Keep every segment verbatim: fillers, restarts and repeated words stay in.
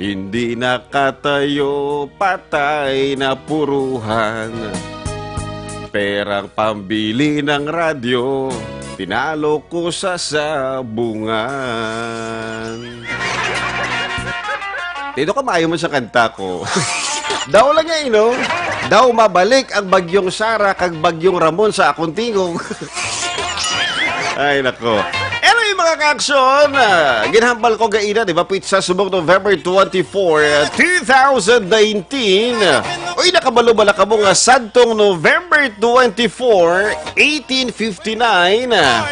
Hindi nakatayo, patay na puruhan. Perang pambili ng radyo, tinalo ko sa sabungan. Tino ka maayo man sa kanta ko. Daw lang nga, ino? Daw mabalik ang Bagyong Sara kag Bagyong Ramon sa akong tingog. Ay, nako. Anyway, mga kaaksyon, ah, ginhambal ko gaina, di ba, pizza subong November twenty-four, ah, two thousand nineteen. Uy, nakabalo bala kamo nga sadtong November twenty-four, eighteen fifty-nine, ah,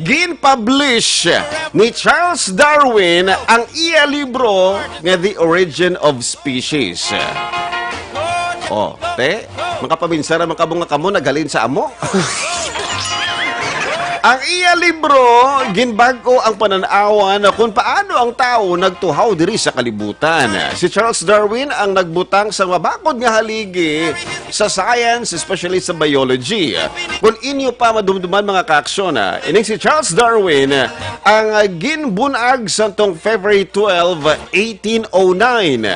gin-publish ni Charles Darwin ang iya libro nga The Origin of Species. Oh, te, makapaminsa ra man kamo nga kamo naghalin sa amo. Ang iya libro, ginbag-o ang panan-awan na kung paano ang tawo nagtuhaw diri sa kalibutan. Si Charles Darwin ang nagbutang sa mabakod nga haligi sa science, especially sa biology. Kung inyo pa madumduman, mga kaaksyon, ah, ining si Charles Darwin, ah, ang, ah, ginbunag sa tong February twelve, eighteen oh nine.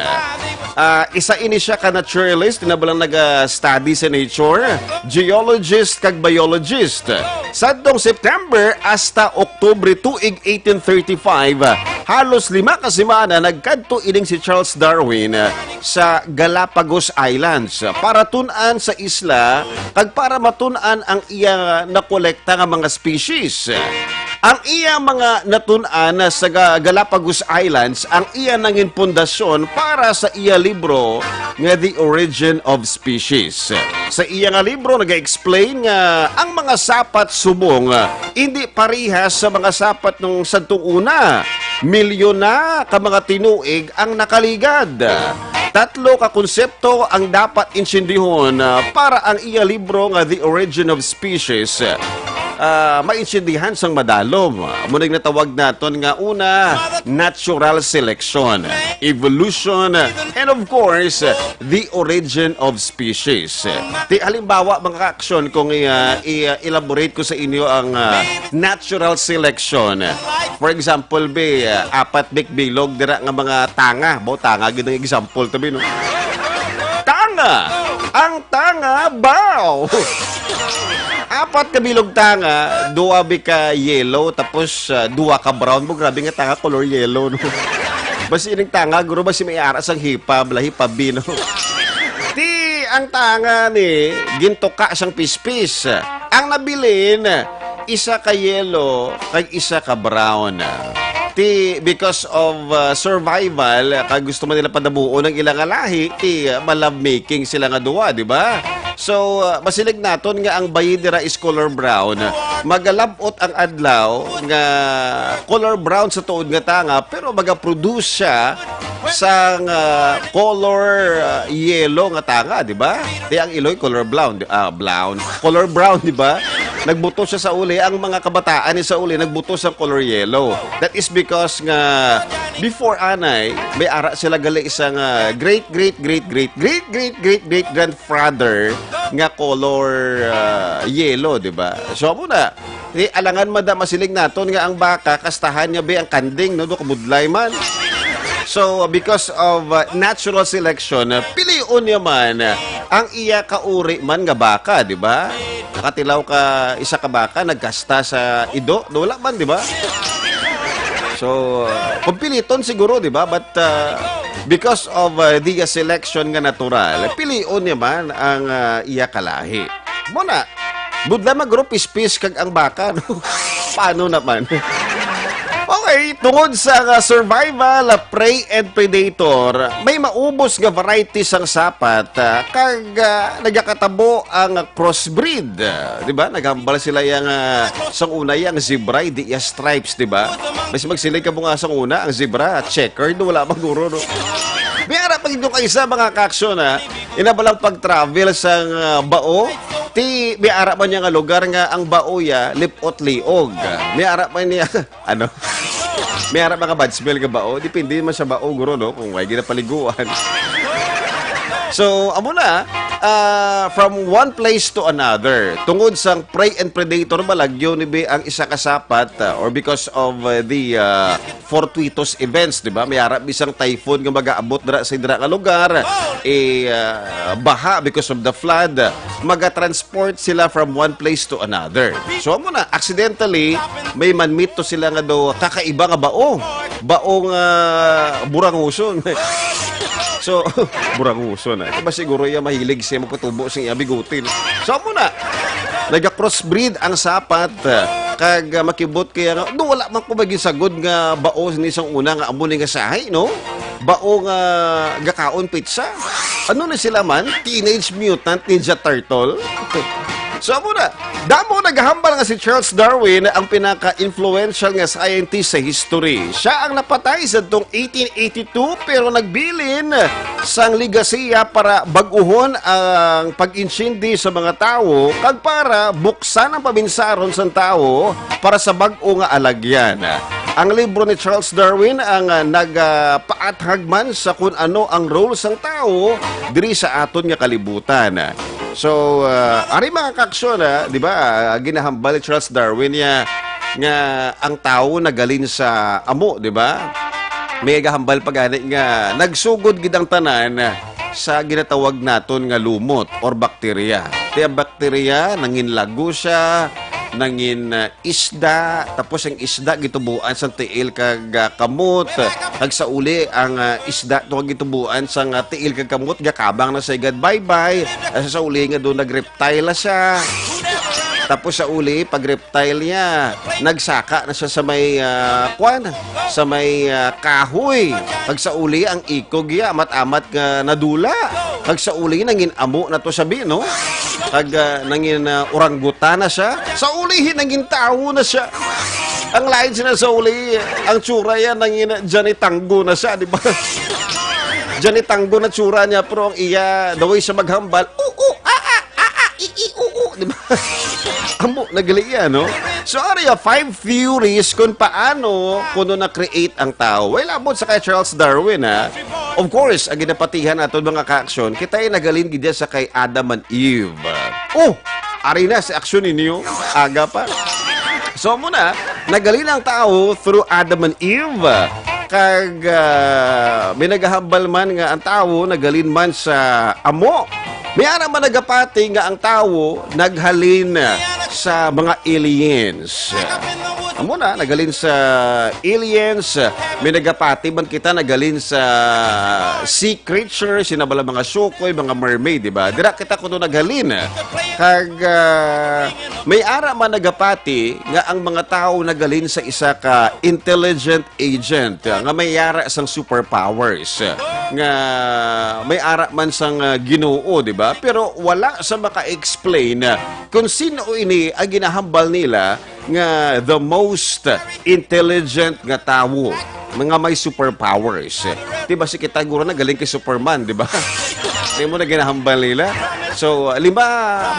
Ah, isa ini siya ka naturalist na balang naga-study sa nature, geologist kag biologist. Sadtong September hasta Oktubre tuig eighteen thirty-five, halos lima ka semana nagkadto ining si Charles Darwin sa Galapagos Islands para tun-an sa isla kag para matun-an ang iya nakolekta nga mga species. Ang iya mga natun-an sa Ga-, Galapagos Islands ang iya nangin pundasyon para sa iya libro nga The Origin of Species. Sa iya nga libro, nag-explain nga ang mga sapat subong, ah, indi parehas sa mga sapat nung sadtong una. Milyon na ka mga tinuig ang nakaligad. Tatlo ka konsepto ang dapat intindihon, ah, para ang iya libro nga The Origin of Species, ah, maintindihan sang madalom. Amo ning natawag naton nga una, natural selection, evolution, and of course, the origin of species. Ti halimbawa, mga kaaksyon, kung i-, ah, i-, ah, elaborate ko sa inyo ang, ah, natural selection. For example, be, ah, apat bik bilog dira nga mga tanga. Bo, tanga gid ang example, tabi, no? Tanga! Ang tanga, baw! Apat ka bilog tanga, duwa bi ka yellow, tapos, ah, duwa ka brown. Bo, grabe nga tanga, color yellow, no? Basi ining tanga, guro, basi may ara sang hipa, bala hipa B, no? Ti, ang tanga ni, gintuka sang pispis. Ang nabilin, isa ka yellow, kag isa ka brown. Ti, because of, uh, survival, kag gusto man nila padabuon ang ila nga lahi, ti, uh, ma-lovemaking sila nga duwa, di ba? So, uh, masiling naton nga ang bayi dira is color brown. Magalab-ot ang adlaw nga color brown sa tuod nga tanga, pero maga-produce siya sang, ah, color, ah, yellow nga tanga, di ba? Di ang iloy color brown, di, ah, brown. Color brown, di ba? Nagbuto siya sa uli. Ang mga kabataan ni sa uli, nagbuto sa color yellow. That is because nga before anay, may ara sila gali isang, ah, great, great, great, great, great, great, great, great grandfather nga color, ah, yellow, di ba? So, amo na. Di, alangan man da masiling naton nga ang baka, kastahan niya, be, ang kanding, no? Do kabudlay man. So, because of, uh, natural selection, uh, pilion niya man, uh, ang iya kauri man nga baka, di ba? Nakatilaw ka, isa ka baka, nagkasta sa ido, do wala man, di ba? So, uh, kung piliton siguro, di ba? But, uh, because of, uh, the selection nga natural, pilion niya man ang, uh, iya kalahi. Mo na, budlay man guro pispis kag ang baka, no? Paano naman? Okay, tungod sa, ah, survival, ah, prey and predator, may maubos nga variety sang sapat, ah, kag, ah, nagakatabo ang crossbreed. Ah, di ba? Naghambal sila yang, ah, sang una yang zebra, di iya stripes, di ba? Mas magsiling ka mo nga sang una, ang zebra, checkered, wala man guro, no? May ara pa gid ko kaisa, mga kaaksyon, ha? Ina ba lang pag-travel sang, ah, bao? Ti, may ara man niya nga lugar nga ang bao ya, lip-ot liog. May ara man niya, ano? May ara mga bad smell nga bao. Depende man sa bao, guro, no? Kung may ginapaliguan. So, amo na, ah, from one place to another. Tungod sang prey and predator, malagyo ni bi ang isa ka sapat, ah, or because of, ah, the, ah, fortuitous events, di ba? May ara bisang typhoon nga mag-aabot dira sa dira nga lugar, eh, ah, baha because of the flood, magatransport sila from one place to another. So, amo na, accidentally, may manmit to sila nga daw kakaiba nga bao. Baong, ah, buranguson. So, buranguson, ah. Di ba siguro iya mahilig siya magpatubo sa iya bigote, no? So, amo na. Naga-crossbreed ang sapat, ah, kag, ah, makibot kaya nga, do, wala man ko maging sagod nga bao ni sang una nga amo ni nga sahi, no? Bao nga gakaon pizza. Ano na sila man? Teenage Mutant Ninja Turtle? So, amo na. Damo nagahambal nga si Charles Darwin ang pinaka-influential nga scientist sa history. Siya ang napatay sa tong eighteen eighty-two, pero nagbilin sang legasiya para bag-uhon ang pag-intindi sa mga tawo kag para buksan ang paminsaron sang tawo para sa bag-o nga alagyan. Ang libro ni Charles Darwin ang, ah, nagapaathag man sa kun ano ang role sang tawo diri sa aton nga kalibutan. So, ah, ari mga kaaksyon, ah, di ba, ah, ginahambal ni Charles Darwin niya nga ang tawo nagalin sa amo, di ba? May gahambal pa gani nga nagsugod gid ang tanan sa ginatawag naton nga lumot or bakterya. Ti ang bakterya, nangin lago siya, nangin, ah, isda, tapos ang isda gitubuan sang tiil kag, ah, kamot, kag sa uli ang, ah, isda to gitubuan sang, ah, tiil kag kamot, gakabang na sa igad baybay, ah, sa uli nga doon nag-reptile na siya. Tapos sa uli, pag-reptile niya, nagsaka na siya sa may, ah, kwan, sa may, ah, kahoy. Kag sa uli, ang ikog iya, amat-amat nga nadula. Kag sa uli, nangin amo na to sabi, no? Kag, ah, nangin, ah, oranggutan na siya. Sa uli, nangin tawo na siya. Ang lain sila sa uli, ang tsura yan, nangin Johnny Tango na siya, di ba? Johnny Tango na tsura niya, pero ang iya, the way siya maghambal, oo, ah, ah, ah, ah, i, i, oo, di ba? Amo, nagali yan, no? So, ari, ah, five theories kung paano kuno na-create ang tao. Well, abot sa kay Charles Darwin, ha? Of course, ang ginapatihan naton mga kaaksyon, kita ay nagalin gid sa kay Adam and Eve. Oh, ari na si aksyon ninyo. Aga pa. So, muna, nagalin ang tao through Adam and Eve. Kag, ah, may nagahambal man nga ang tao nagalin man sa amo. May ara man nagapati nga ang tawo naghalin sa mga aliens. Amo na, naghalin sa aliens. May nagapati man kita naghalin sa sea creatures, sina bala mga sukoy, mga mermaid, di ba? Dira kita kuno naghalin. Kag, ah, may ara man nagapati nga ang mga tawo naghalin sa isa ka intelligent agent, ah, nga may ara sang superpowers, ah, nga may ara man sang, ah, Ginoo, di ba? Pero wala sa maka-explain, ah, kung sino ini ang ginahambal nila nga the most intelligent nga tawo, mga may superpowers. Di ba si kita guro na galing kay Superman, di ba? Di mo na ginahambal nila. So, lima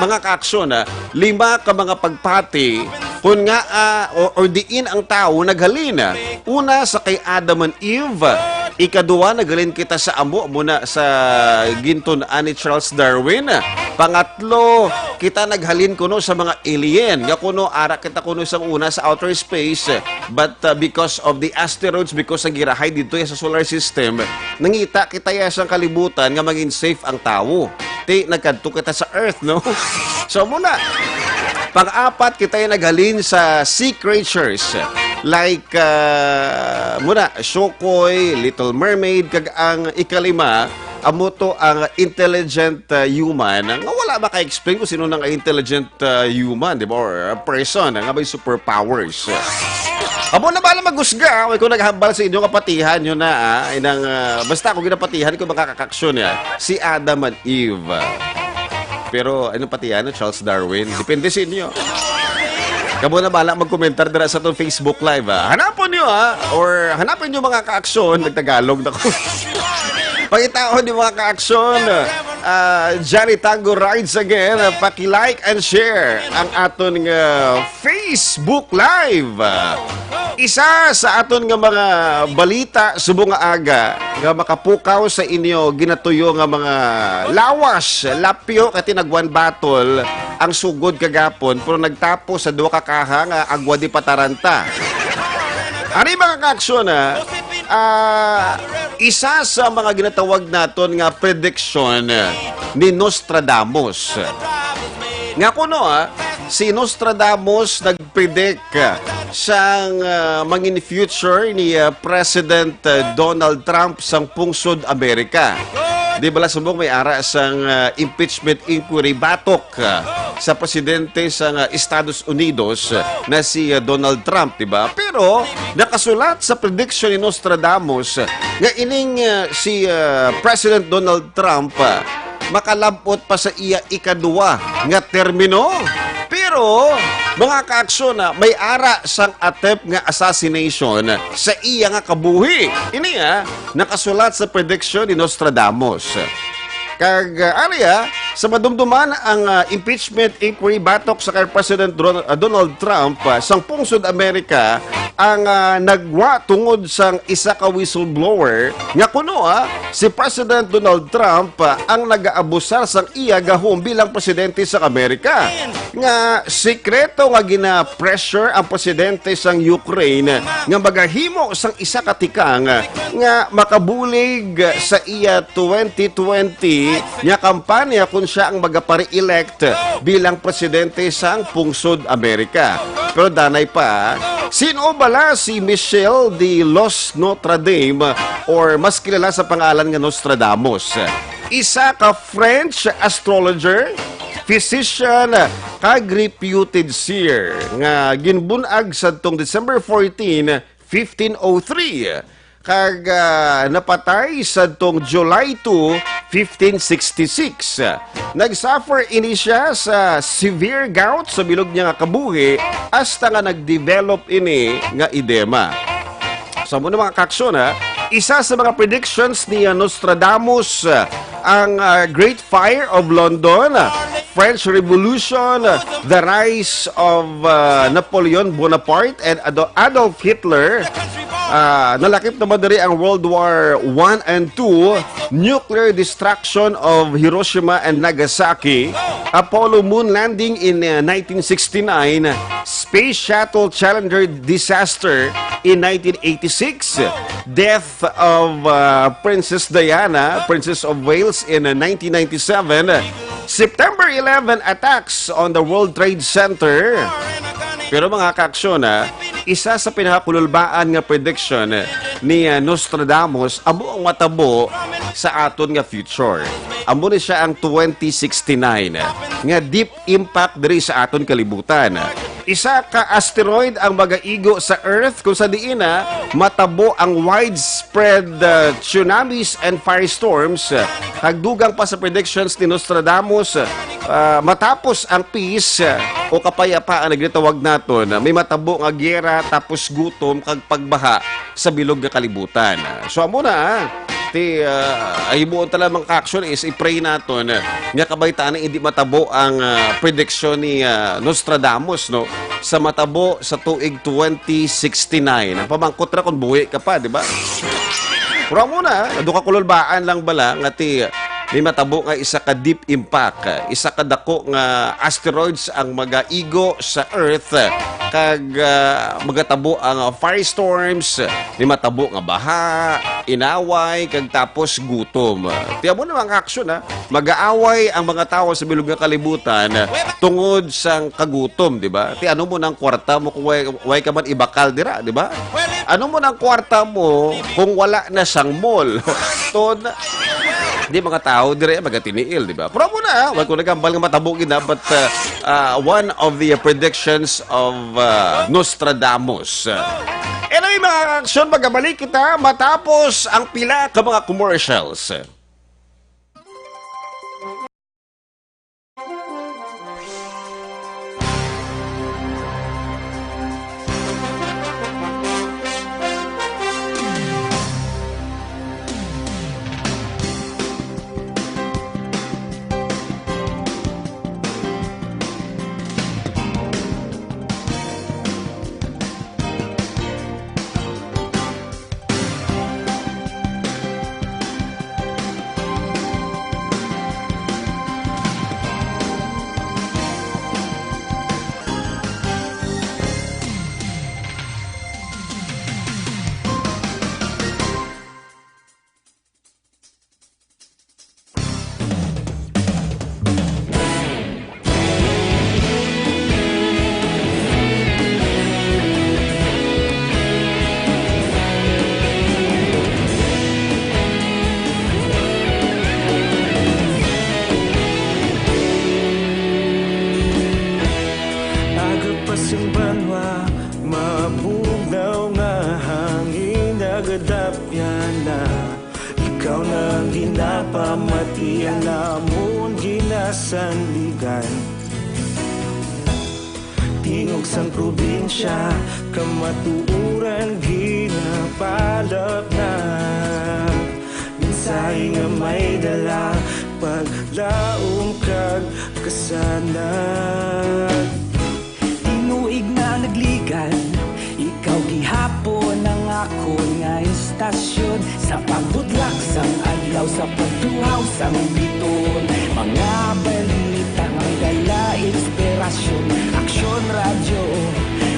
mga kaaksyon, ah, lima ka mga pagpati kung nga, ah, o, or diin ang tawo naghalin. Una sa kay Adam and Eve. Ikaduha, naghalin kita sa amo muna sa gintun-an ni Charles Darwin. Pangatlo, kita naghalin kuno sa mga alien. Nga kuno, ara kita kuno sa una sa outer space. But, uh, because of the asteroids, because ang girahay dito sa solar system, nangita kita ya sa kalibutan nga maging safe ang tawo. Ti, nagkadto kita sa Earth, no? So, muna, pang-apat, kita yung naghalin sa sea creatures. Like, uh, muna, Shokoy, Little Mermaid, kag ang ikalima, amo to ang intelligent, uh, human, nga wala maka-explain kung sino nang intelligent, uh, human, di ba? Or a person, ah, nga may superpowers. Amo na bala maghusga, ah, kung naghambal sa inyo nga patihan nyo na, ah, inang, ah, basta ako ginapatihan ko makakakaksyon niya, si Adam and Eve. Pero ano patihan, no? Charles Darwin. Depende sa inyo. Kamo na bala magkomentar dira sa atong Facebook Live, ah. Hanapon nyo, ah, or hanapon nyo mga kaaksyon, nagtagalog na ko. Pangitaon ni mga kaaksyon, ah, Johnny Tango Rides Again, ah, paki-like and share ang aton nga Facebook Live. Ah, Isa sa aton nga mga balita subong nga aga nga makapukaw sa inyo ginatuyo nga mga lawas, lapyo, kay tinagwan batol ang sugod kagapon, pero nagtapos sa duha ka kaha nga agwa di pataranta. Ani, mga kaaksyon, ha? Ah, isa sa mga ginatawag naton nga prediction ni Nostradamus. Nga kuno, ah, si Nostradamus nag-predict sang, ah, mangin future ni, ah, President, ah, Donald Trump sang pungsod Amerika. Di bala subong may ara sang, ah, impeachment inquiry batok, ah, sa presidente sang, ah, Estados Unidos, ah, na si, ah, Donald Trump, di ba? Pero nakasulat sa prediction ni Nostradamus, ah, nga ining, ah, si, ah, President Donald Trump, ah, makalab-ot pa sa iya ikaduwa nga termino. Pero, mga kaaksyon, ah, may ara sang attempt nga assassination sa iya nga kabuhi. Ini, ah, nakasulat sa prediction ni Nostradamus. Kag, ah, ari, ah, sa madumduman ang, ah, impeachment inquiry batok sa kay President Ron-, ah, Donald Trump, ah, sang pungsod Amerika, ang, ah, nagwa tungod sang isa ka whistleblower nga kuno, ah, si President Donald Trump, ah, ang nagaabusar sang iya gahom bilang presidente sa Amerika, nga sikreto nga gina-pressure ang presidente sang Ukraine nga magahimo sang isa ka tikang nga makabulig sa iya twenty twenty nga kampanya kon siya ang magapare-elect bilang presidente sang pungsod Amerika. Pero danay pa, sino bala si Michel de los Notre Dame, or mas kilala sa pangalan nga Nostradamus? Isa ka French astrologer, physician, kag reputed seer nga ginbun-ag sadtong December fourteen, fifteen oh three, kag, ah, napatay sadtong July two, fifteen sixty-six. Nag-suffer ini siya sa severe gout sa bilog niya nga kabuhi, hasta nga nag-develop ini nga edema. Sa amo na, mga kaaksyon, ha, isa sa mga predictions ni, ah, Nostradamus, ah, ang, ah, Great Fire of London, ah, French Revolution, ah, the rise of, ah, Napoleon Bonaparte and Ado-, Adolf Hitler. Ah, nalakip naman diri ang World War One and Two, nuclear destruction of Hiroshima and Nagasaki, Apollo moon landing in, ah, nineteen sixty-nine, Space Shuttle Challenger disaster in nineteen eighty-six, death of, uh, Princess Diana, Princess of Wales, in, uh, nineteen ninety-seven, September eleven attacks on the World Trade Center. Pero, mga kaaksyon, ah, isa sa pinakakululbaan nga prediction ni, ah, Nostradamus amo ang matabo sa aton nga future. Amo ni siya ang twenty sixty-nine nga deep impact diri sa aton kalibutan. Isa ka asteroid ang magaigo sa Earth, kung sa diin na matabo ang widespread, uh, tsunamis and firestorms. Kag dugang pa sa predictions ni Nostradamus, uh, matapos ang peace, uh, o kapayapaan nga ginatawag naton, may matabo nga giyera tapos gutom kag pagbaha sa bilog nga kalibutan. So, amo na, ah. Ti, ah, ay buon tala, mga kaaksyon, is i-pray naton, ah, nga kabay ta nga hindi matabo ang, ah, prediksyon ni, ah, Nostradamus, no, sa matabo sa tuig twenty sixty-nine. Ang pamangkot ra kung buhi ka pa, di ba? Pero amo na, ah, duka kululbaan lang bala nga ti, may matabo nga isa ka deep impact, isa ka dako nga asteroids ang magaigo sa Earth, kag, ah, magatabo ang, ah, firestorms, may matabo nga baha, inaway, kag tapos gutom. Ti amo na, mga kaaksyon, ha, mag-aaway ang mga tawo sa bilog nga kalibutan tungod sang kagutom, di ba? Ti ano mo nang kwarta mo kung way, way ka man ibakal dira, di ba? Ano mo nang kwarta mo kung wala na sang mall? Ton, di, mga tawo dire magatiniil, di ba? Pero amo na, ah, wag ko nagambal nga matabo gid na, but, uh, uh, one of the predictions of, uh, Nostradamus. Anyway, mga kaaksyon, magabalik kita matapos ang pila ka mga commercials. Ikaw na ang ginapamati, ang amon ginasandigan. Tingog sang probinsya, kamatuoran ginapalapnag. Mensahe nga may dala, paglaom kag kasanag. Tinuig na nagligan, ikaw gihapon ang akon nga istasyon. Sa pagbutlak sang adlaw, sa pagtuhaw sang biton, mga balita nga may dala inspirasyon. Aksyon Radyo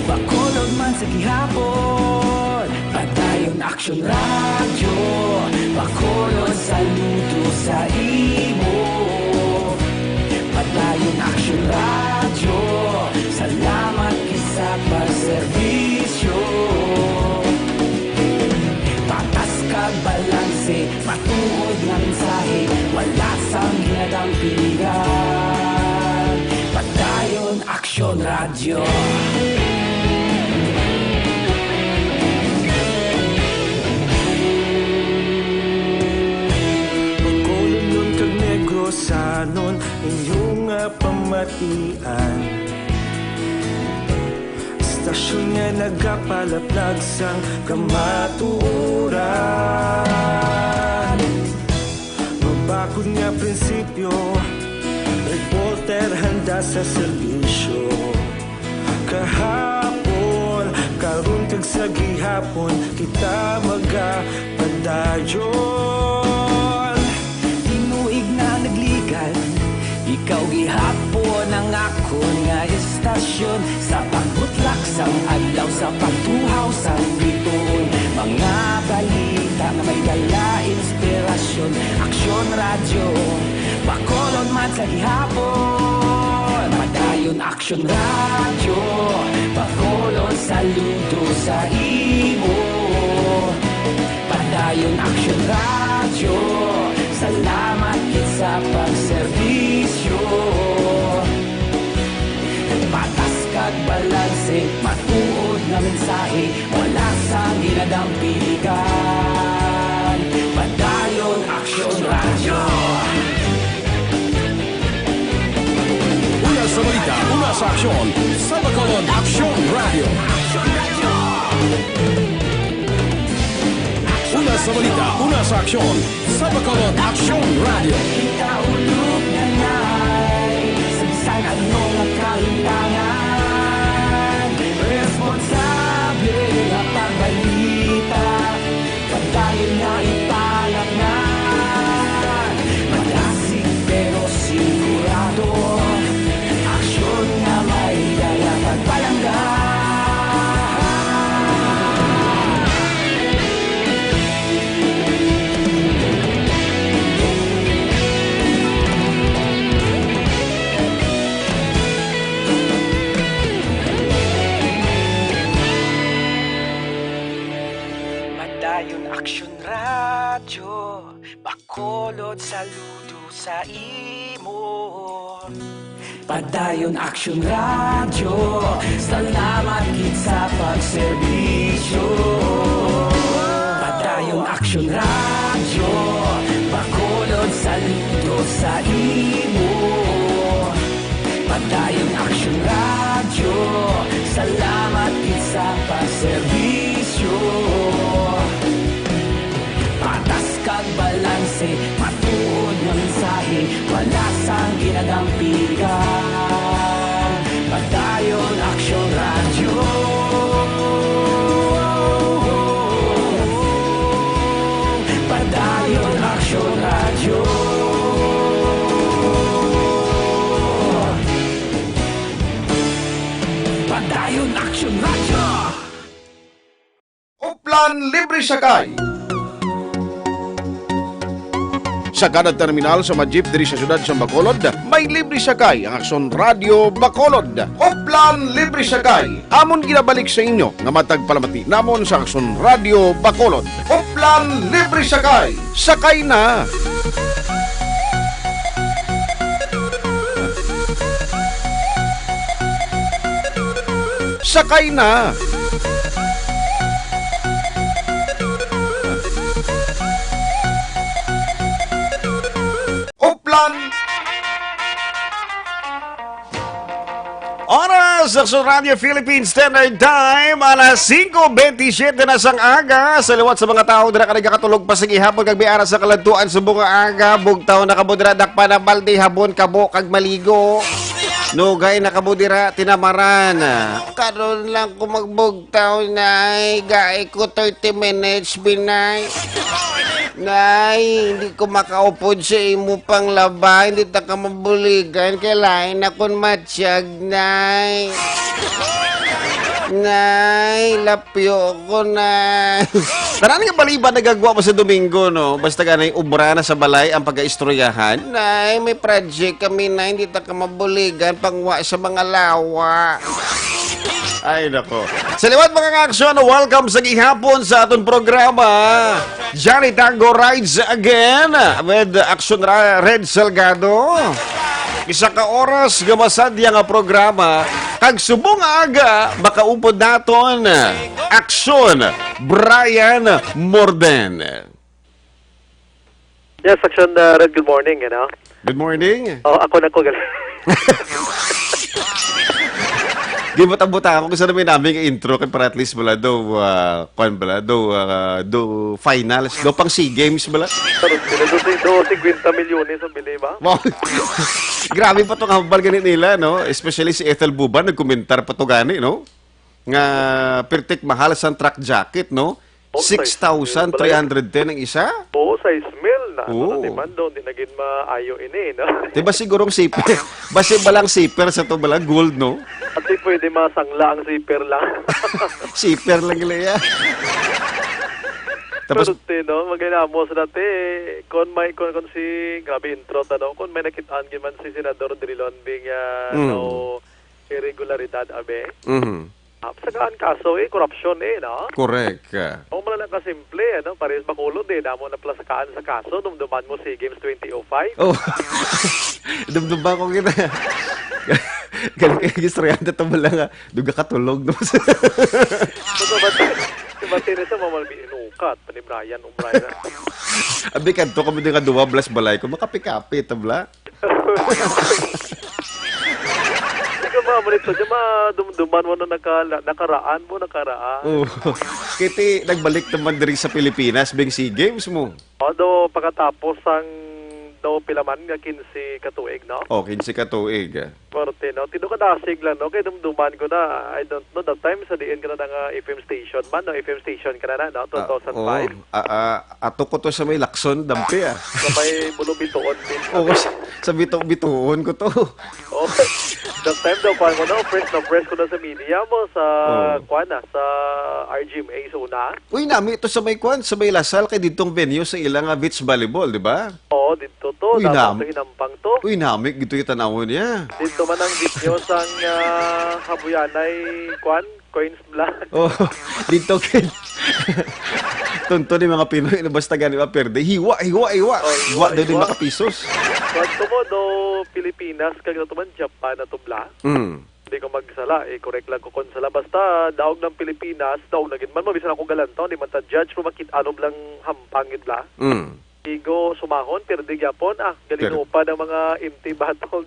Bacolod man sa gihapon. Padayon Aksyon Radyo Bacolod, saludo sa imo. Padayon Aksyon Radyo, salamat gid sa pagserbisyo. Patas kag balanse, matuod nga mensahe, wala sang ginadampigan. Padayon Aksyon Radyo. Bacolodnon kag Negrosanon, inyo nga pamatian. Istasyon nga nagapalaplag sang kamatuoran. Mabakod nga prinsipyo, reporter handa sa serbisyo. Kahapon, karon, kag sa gihapon, kita magapadayon. Tinuig na nagligan, ikaw gihapon ang akon nga istasyon. Sa pagbutlak sang adlaw, sa pagtuhaw sang bituon, mga balita nga may dala inspirasyon. Aksyon Radyo Bacolod man sa gihapon. Padayon Aksyon Radyo Bacolod, saludo sa imo. Padayon Aksyon Radyo, salamat gid sa pagserbisyo. Patas kag balanse, matuod nga mensahe, wala sang ginadampigan. Padayon Aksyon Radyo. Una sa balita, una sa aksyon, sa Bacolod Aksyon Radyo. Una sa balita, una sa aksyon, sa Bacolod Aksyon Radyo. Ikaulo nga nay, sa bisan ano nga kahimtangan, responsable nga pagbalita, padayon nga ipalapngan. Madasig pero sigurado, aksyon nga may dala kag palangga. Padayon Aksyon Radyo, Bacolod, saludo sa imo. Padayon Aksyon Radyo, salamat gid sa pagserbisyo. Padayon Aksyon Radyo, Bacolod, saludo sa imo. Padayon Aksyon Radyo, salamat gid sa pagserbisyo. Patas kag balanse, matuod nga mensahe, wala sang ginadampigan. Padayon Aksyon Radyo. Padayon Aksyon Radyo. Padayon Aksyon Radyo. Oplan Libre Sakay. Sa kada terminal sa mga jeep diri sa siyudad sa Bacolod, may libre sakay ang Aksyon Radyo Bacolod. Oplan Libre Sakay. Amon ginabalik sa inyo nga matag palamati namon sa Aksyon Radyo Bacolod. Oplan Libre Sakay. Sakay na! Sakay na! Sa Aksyon Radio Philippines Standard Time, alas singko bentisiete na sang aga. Sa liwat sa mga tawo dira ka nagakatulog pa sa gihapon kag may ara sa kaladtuan subong nga aga, bugtaw na kamo dira, dakpa na balde, habon kamo kag maligo. Nugay na kamo dira, tinamaran. Karon lang ko magbugtaw, nay. Gai ko thirty minutes, binay. Nay, hindi ko makaupod sa imo panglaba. Hindi ta ka mabuligan. Kay lain akon matsyag, nay. Nay, lapyo ko, nay. Tanan nga baliban nagagwa mo sa Domingo, no? Basta ganay ubra na sa balay ang pag-aistoryahan. Nay, may project kami, nay. Hindi ta ka mabuligan. Pangwa sa mga lawa. Ay, nako. Sa liwat, mga kaaksyon, welcome sa gihapon sa aton programa. Johnny Tango rides again with Aksyon Ra-, Red Salgado. Isa ka oras nga masadya nga programa. Kag subong nga aga, makaupod naton Aksyon Brian Morden. Yes, Aksyon, uh, Red, good morning, you know. Good morning. Oh, ako na ko, gal- Di mo tabuta ako kung saan may naming intro kay para at least wala daw, ah, kwan bala, daw, ah, daw finals, daw pang SEA Games bala. Pero sila do, do fifty milyones ang bili ba? Wow. Grabe pa tong hambal ganit nila, no? Especially si Ethel Buban, nagkomentar pa to gani, no? Nga pertik mahal sang track jacket, no? Oh, six thousand three hundred ten ang isa? Oo, sa Ismail na. Oo. Ano naman doon, di na gid maayo ini, no? Di ba sigurong zipper? Basi balang zipper sa to, balang gold, no? At di pwede masangla ang zipper lang. Zipper lang gila, ya. Tapos Pero, te, no, maghinamo sa dati, kung may, kung, kung si, grabe intro, ano, kung may nakitaan gid man si Senador Drilon Bing, ah, Mm. no, irregularidad, abe. Mhm. Ah, sakaan kaso, eh, korupsyon, eh, no? Correct. O, mala lang kasimple, ano? Parehas Bacolod, eh. Damo na pala sakaan sa kaso. Dumduman mo SEA Games twenty oh five. Oh. Dumduman ko kita. Galing kayo, istoryahan na to mo lang, ah. Duga katulog, no? Baga ba, si Martinez sa mamalbi inukat, pa ni Brian O'Brien. Abi, kadto kami din nga duwa, blas balay ko, makapi-kapi, tabla. Di ka ba, manito, di ba, dumduman mo na naka-, nakaraan mo, nakaraan. Oh. Kiti, nagbalik naman diri sa Pilipinas, bing SEA Games mo. Although, pagkatapos sang daw pila man nga quince ka tuig, no? Oh, quince ka tuig. Forte, no? Tido ka dasig lang, no? Kay dumduman ko na, I don't know, that time sa diin ka na nga F M station man, no? F M station ka na na, no? Ah, Two thousand five. Oo. Ah, ah, ato ko to sa may Lacson, dampi, ah. Sa may Bulubituon din. Oo, sa, sa Bito-, Bituon ko to. Oh, that time daw, kuwan mo, no? Press na press ko na sa media mo, sa, Oo. kuwan na, sa R G M A sa una. Uy, nami to sa may kuwan, sa may Lasal, kay ditong venue sa ilang, ah, beach volleyball, di ba? Oo, dito to. Uy, Dapat nam-, sa Inampang to. Uy, nami, dito yung tanawon niya. Dito man ang video sang, ah, Habuyanay, kwan, Coins Black. Oh, dito, kid. Tunto ni mga Pinoy, na basta gani ba, perde. Hiwa, hiwa, hiwa. Oh, Hiwa hiwa, daw din hiwa. Makapisos. Kwan to mo, do Pilipinas, kag to man Japan na to, bla. Mm. Hindi ko magsala, eh, correct lang ko kon sala. Basta, daog ng Pilipinas, daog na gid man, mabisan ako galantaw, di man ta judge kung makit-, ano lang hampang gid la. Mm. Igo sumahon, pero di gyapon, ah, Pero galinupad ang mga empty bottle.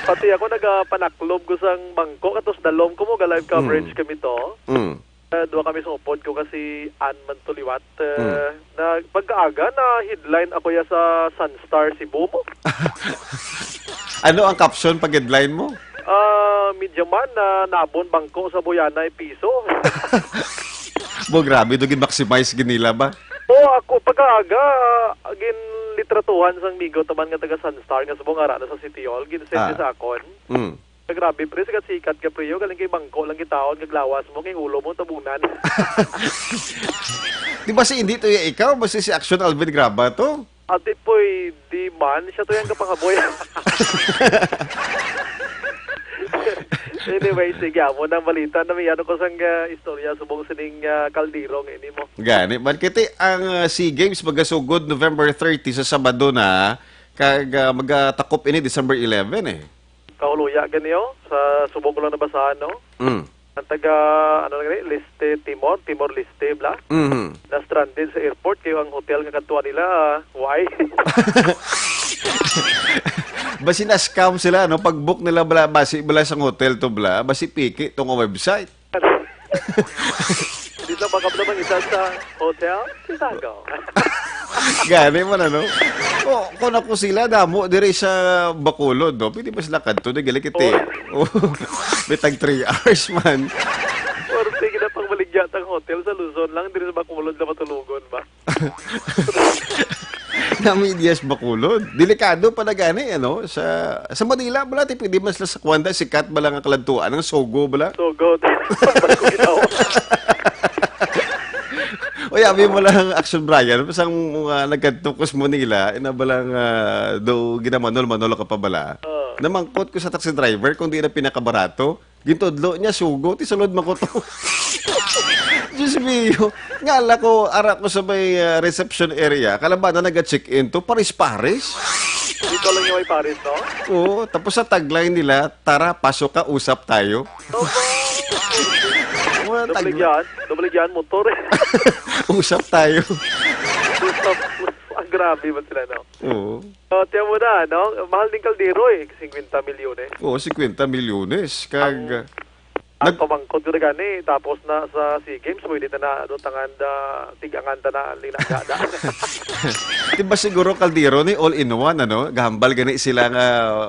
Pati ako nagapanaklob ko sang bangko, katos dalom ko mo, ga-live coverage Mm. kami to. Mm. Eh, duha kami sa upod ko kasi an man to liwat. Eh, Mm. na, pagkaaga, na headline ako ya sa Sunstar Cebu mo. Ano ang caption pag-headline mo? Ah, media man na nabon bangko sa Buyanay piso. Bo, grabe, do gin-maximize gid nila ba? O, ako, pagkaaga, ginlitratuhan sang migo taman nga taga Sunstar nga subong ara na sa City Hall, gin-send Ah. sa akon. Mm. Grabe, pre, sikat-sikat ka, pre, yo. Galing kay bangko lang gitaon, kag lawas mo, kay ulo mo, tabunan. Di ba si Indy to ya ikaw? Basta si Action Alvin Graba to? Ate Poy, di man. Siya to yang kapangaboy. Anyway, sige, amo nang balita na may ano ko sang, ah, istorya subong sining, ah, kaldirong ini mo. Gani, man, kiti ang, ah, SEA Games magasugod November thirty sa Sabado na, kag, ah, magatakop ini December eleven, eh. Kauluya gani, oh, sa subong ko lang nabasahan, no? Mm. Ang taga, ano na gani, Leste, Timor, Timor-Leste, bla? Mhm. Na-stranded sa airport, kay ang hotel nga kadtuan nila, ah, why? Basi na-scam sila, no? Pag-book nila bala, basi bala sang hotel to bala, basi piki to nga website. Hindi lang makabla mang isa sa hotel, Chicago. Gani man, ano? O, kung ako sila, damo diri sa Bacolod, no? Pwede ba sila kadto? Di gali kiti. Oh. Oh, may tag three hours man. Or sige na pang maligya tang hotel sa Luzon lang, diri sa Bacolod na matulogon ba? Nami diya sa Bacolod. Delikado pala gani, ano? Sa, sa Manila, bala, ti pwede man sila sa Kwanda, sikat bala nga kaladtuan, ang Sogo, bala. Sogo. Balik ko ginawa. O, yabi mo lang, Action Brian, pasang mga nagkadto ko sa Manila, ina ba lang, ah, do ginamanol-manol ka pa bala? Oo. Namangkot ko sa taxi driver kung di na pinakabarato. Gintudlo niya, Sogo, ti sulod man ko to. Diyos mio, ngala ko, ara ko sa may, ah, reception area, kalabanan naga-check-in to, paris-paris. Dito lang yung may Paris, no? Oo, tapos sa tagline nila, "Tara, pasok ka, usap tayo." Opo. Mga tagline. Doble yan, doble yan, motor. Usap tayo. Usap, usap. Ang grabe ba sila, no? Oo. So, tiyan mo na, no? Mahal din kaldero eh, singkwenta milyones. Oo, singkwenta milyones. Kag, Ang, ang nag- pamangkot ko na gani, tapos na sa SEA Games, pwede na na, ano, tangan da, tigangan ta na, linagada. Di ba siguro kaldero ni all in one, ano? Gahambal gani sila nga,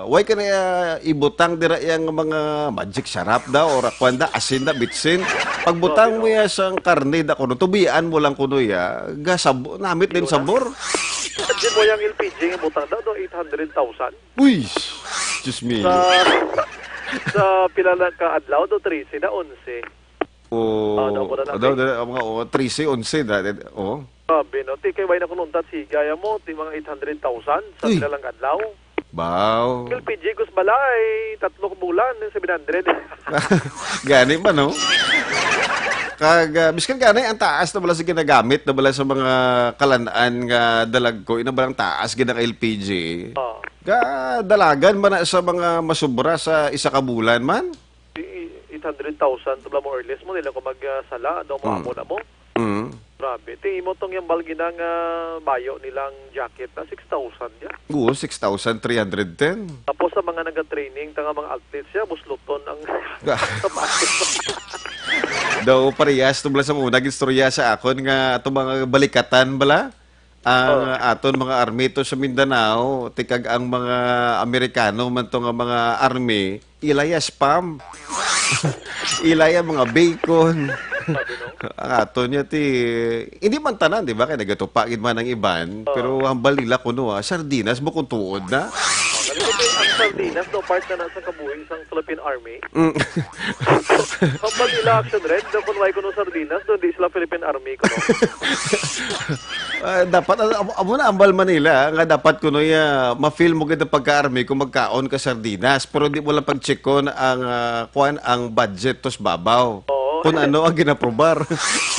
why ka na, ah, ibutang dira yang mga magic sarap daw, or kwan da, asin da, bitsin? Pagbutang mo ya sang karne da kuno, tubian mo lang kuno ya, gasab-, namit din Yun na. Sabor. Di mo yung L P G nga butang daw, do, eight hundred thousand. Uy! Diyos mio. Sa, sa pila na ka adlaw, do, trese na, onse. O, Ah, daw, wala na, daw, eh. Daw, mga, o, trese, onse, da, da, o. Grabe, no? Ti, kay wala na kununtat, sigaya mo, ti mga eight hundred thousand sa Uy! Pila lang adlaw. Baw. L P G, kus balay, tatlo ka bulan, yung seven hundred. Gani man, no? Kag, ah, biskan gani, ang taas na bala sa ginagamit na bala sa mga kalan-an nga dalagko, ina ba lang taas gid ang L P G? Oo. Ga, dalagan man na sa mga masubra sa isa ka bulan man? Di, eight hundred thousand to, more or less mo, nila ko mag, ah, sala, daw mo Mm. amo na mo. Mm. Grabe. Ti, imo tong yung balginang, ah, bayo nilang jacket na six thousand ya. Oo, six thousand three hundred ten. Tapos sa mga naga-training, ta nga mga athletes ya, busluton ang Ah. sapatos. Daw parehas to bala sa una, gistorya sa akon nga ato mga balikatan bala. Ang Oh. aton mga army to sa Mindanao, ti kag ang mga Amerikano man to nga mga army, ila ya spam. Ila ya mga bacon. Sabi, no? Ang aton ya ti, hindi man tanan, di ba? Kay nagatupa gid man ang iban, Oh. pero hambal nila kuno, ah, sardinas, bukod tuod na. Alam mo, ang sardinas, no, part na na sa kabuhi sang Philippine Army. Mm. Kapag ila Action Red, daw kung why kuno sardinas, daw di sila Philippine Army kuno. Ah, dapat, ah, amo, amo na ambal Manila, ah, nga dapat kuno ya, ma-feel mo gid ang pagka-army kung magkaon ka sardinas, pero di mo lang pag-checkon ang, ah, kuwan, ang budget tos babaw. Oo. Kung ano ang ginaprobar.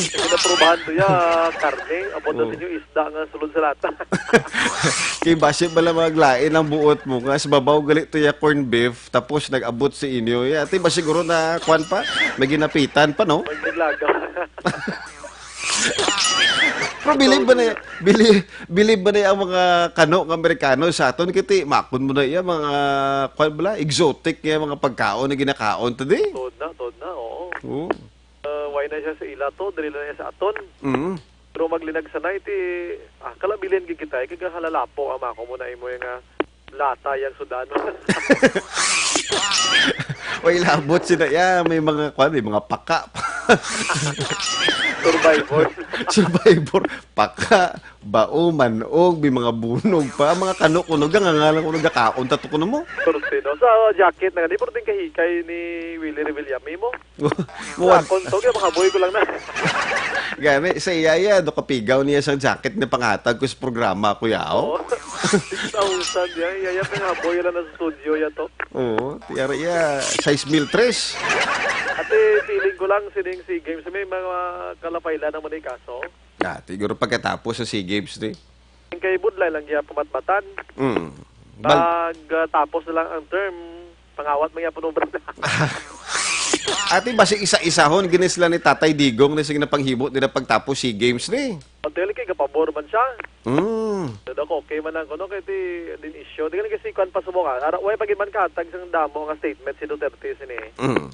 Ginaprobahan to ya, karne, amo daw Oh. sa inyo, isda nga sulod sa lata. Kay basi bala maglain ang buot mo nga sa babaw gali to ya corn beef, tapos nag-abot sa inyo. Ya, ti ba siguro na kwan pa? May ginapitan pa, no? May naglaga. Pero bilib ba na, bili-, bilib ba na ang mga kano nga Amerikano sa aton? Kiti, makon mo na iya, mga, kwan bala, exotic nga mga pagkaon na ginakaon today? Tuod na, tuod na, oo. Oo. Ah, why na siya sa ila to? Dali na siya sa aton. Mm. Pero maglinag sanay ti, ah, kalabilin gid kita, eh, kay halalapo ang mako mo na imo yung, ah, lata yang sudano. Way labot sila, ya, may mga, kwan, may mga paka. Survivor. Survivor. Paka, bao, manog, may mga bunog pa. Mga kano-kuno, nga nga lang kuno, gakaon, tato kuno mo. Pero sino? Sa jacket na gani, pero din kahikay ni Willie Revillame mo. Wa- Wa-, akon to, kaya makaboy ko lang na. Gani, sa iya, iya, do kapigaw niya sang jacket na pangatag ko sa programa, kuya, oh. Oo. Six thousand yan. Iya, iya, pangaboy lang na sa studio yan to. Oo, tiyara iya, size mil tres. Ate, feeling ko lang, sining SEA Games, may mga kalapay lang naman yung kaso. Ah, siguro pagkatapos sa SEA Games, di? Ang kay Budlay lang iya pamatbatan. Mm. Bal- Pag, ah, tapos na lang ang term, pangawat mo iya punubra na. Ati, basi isa-isahon gini sila ni Tatay Digong ni sing napanghimo nila pagtapos SEA Games ni. Ang dili kay gapabor man siya. Mm. Dada ko, okay man lang kuno kay ti din issue. Di ka kasi kwan pa subong, ah. Ara, way pa gid man kahatag sang damo nga statement si Duterte sini. Mm.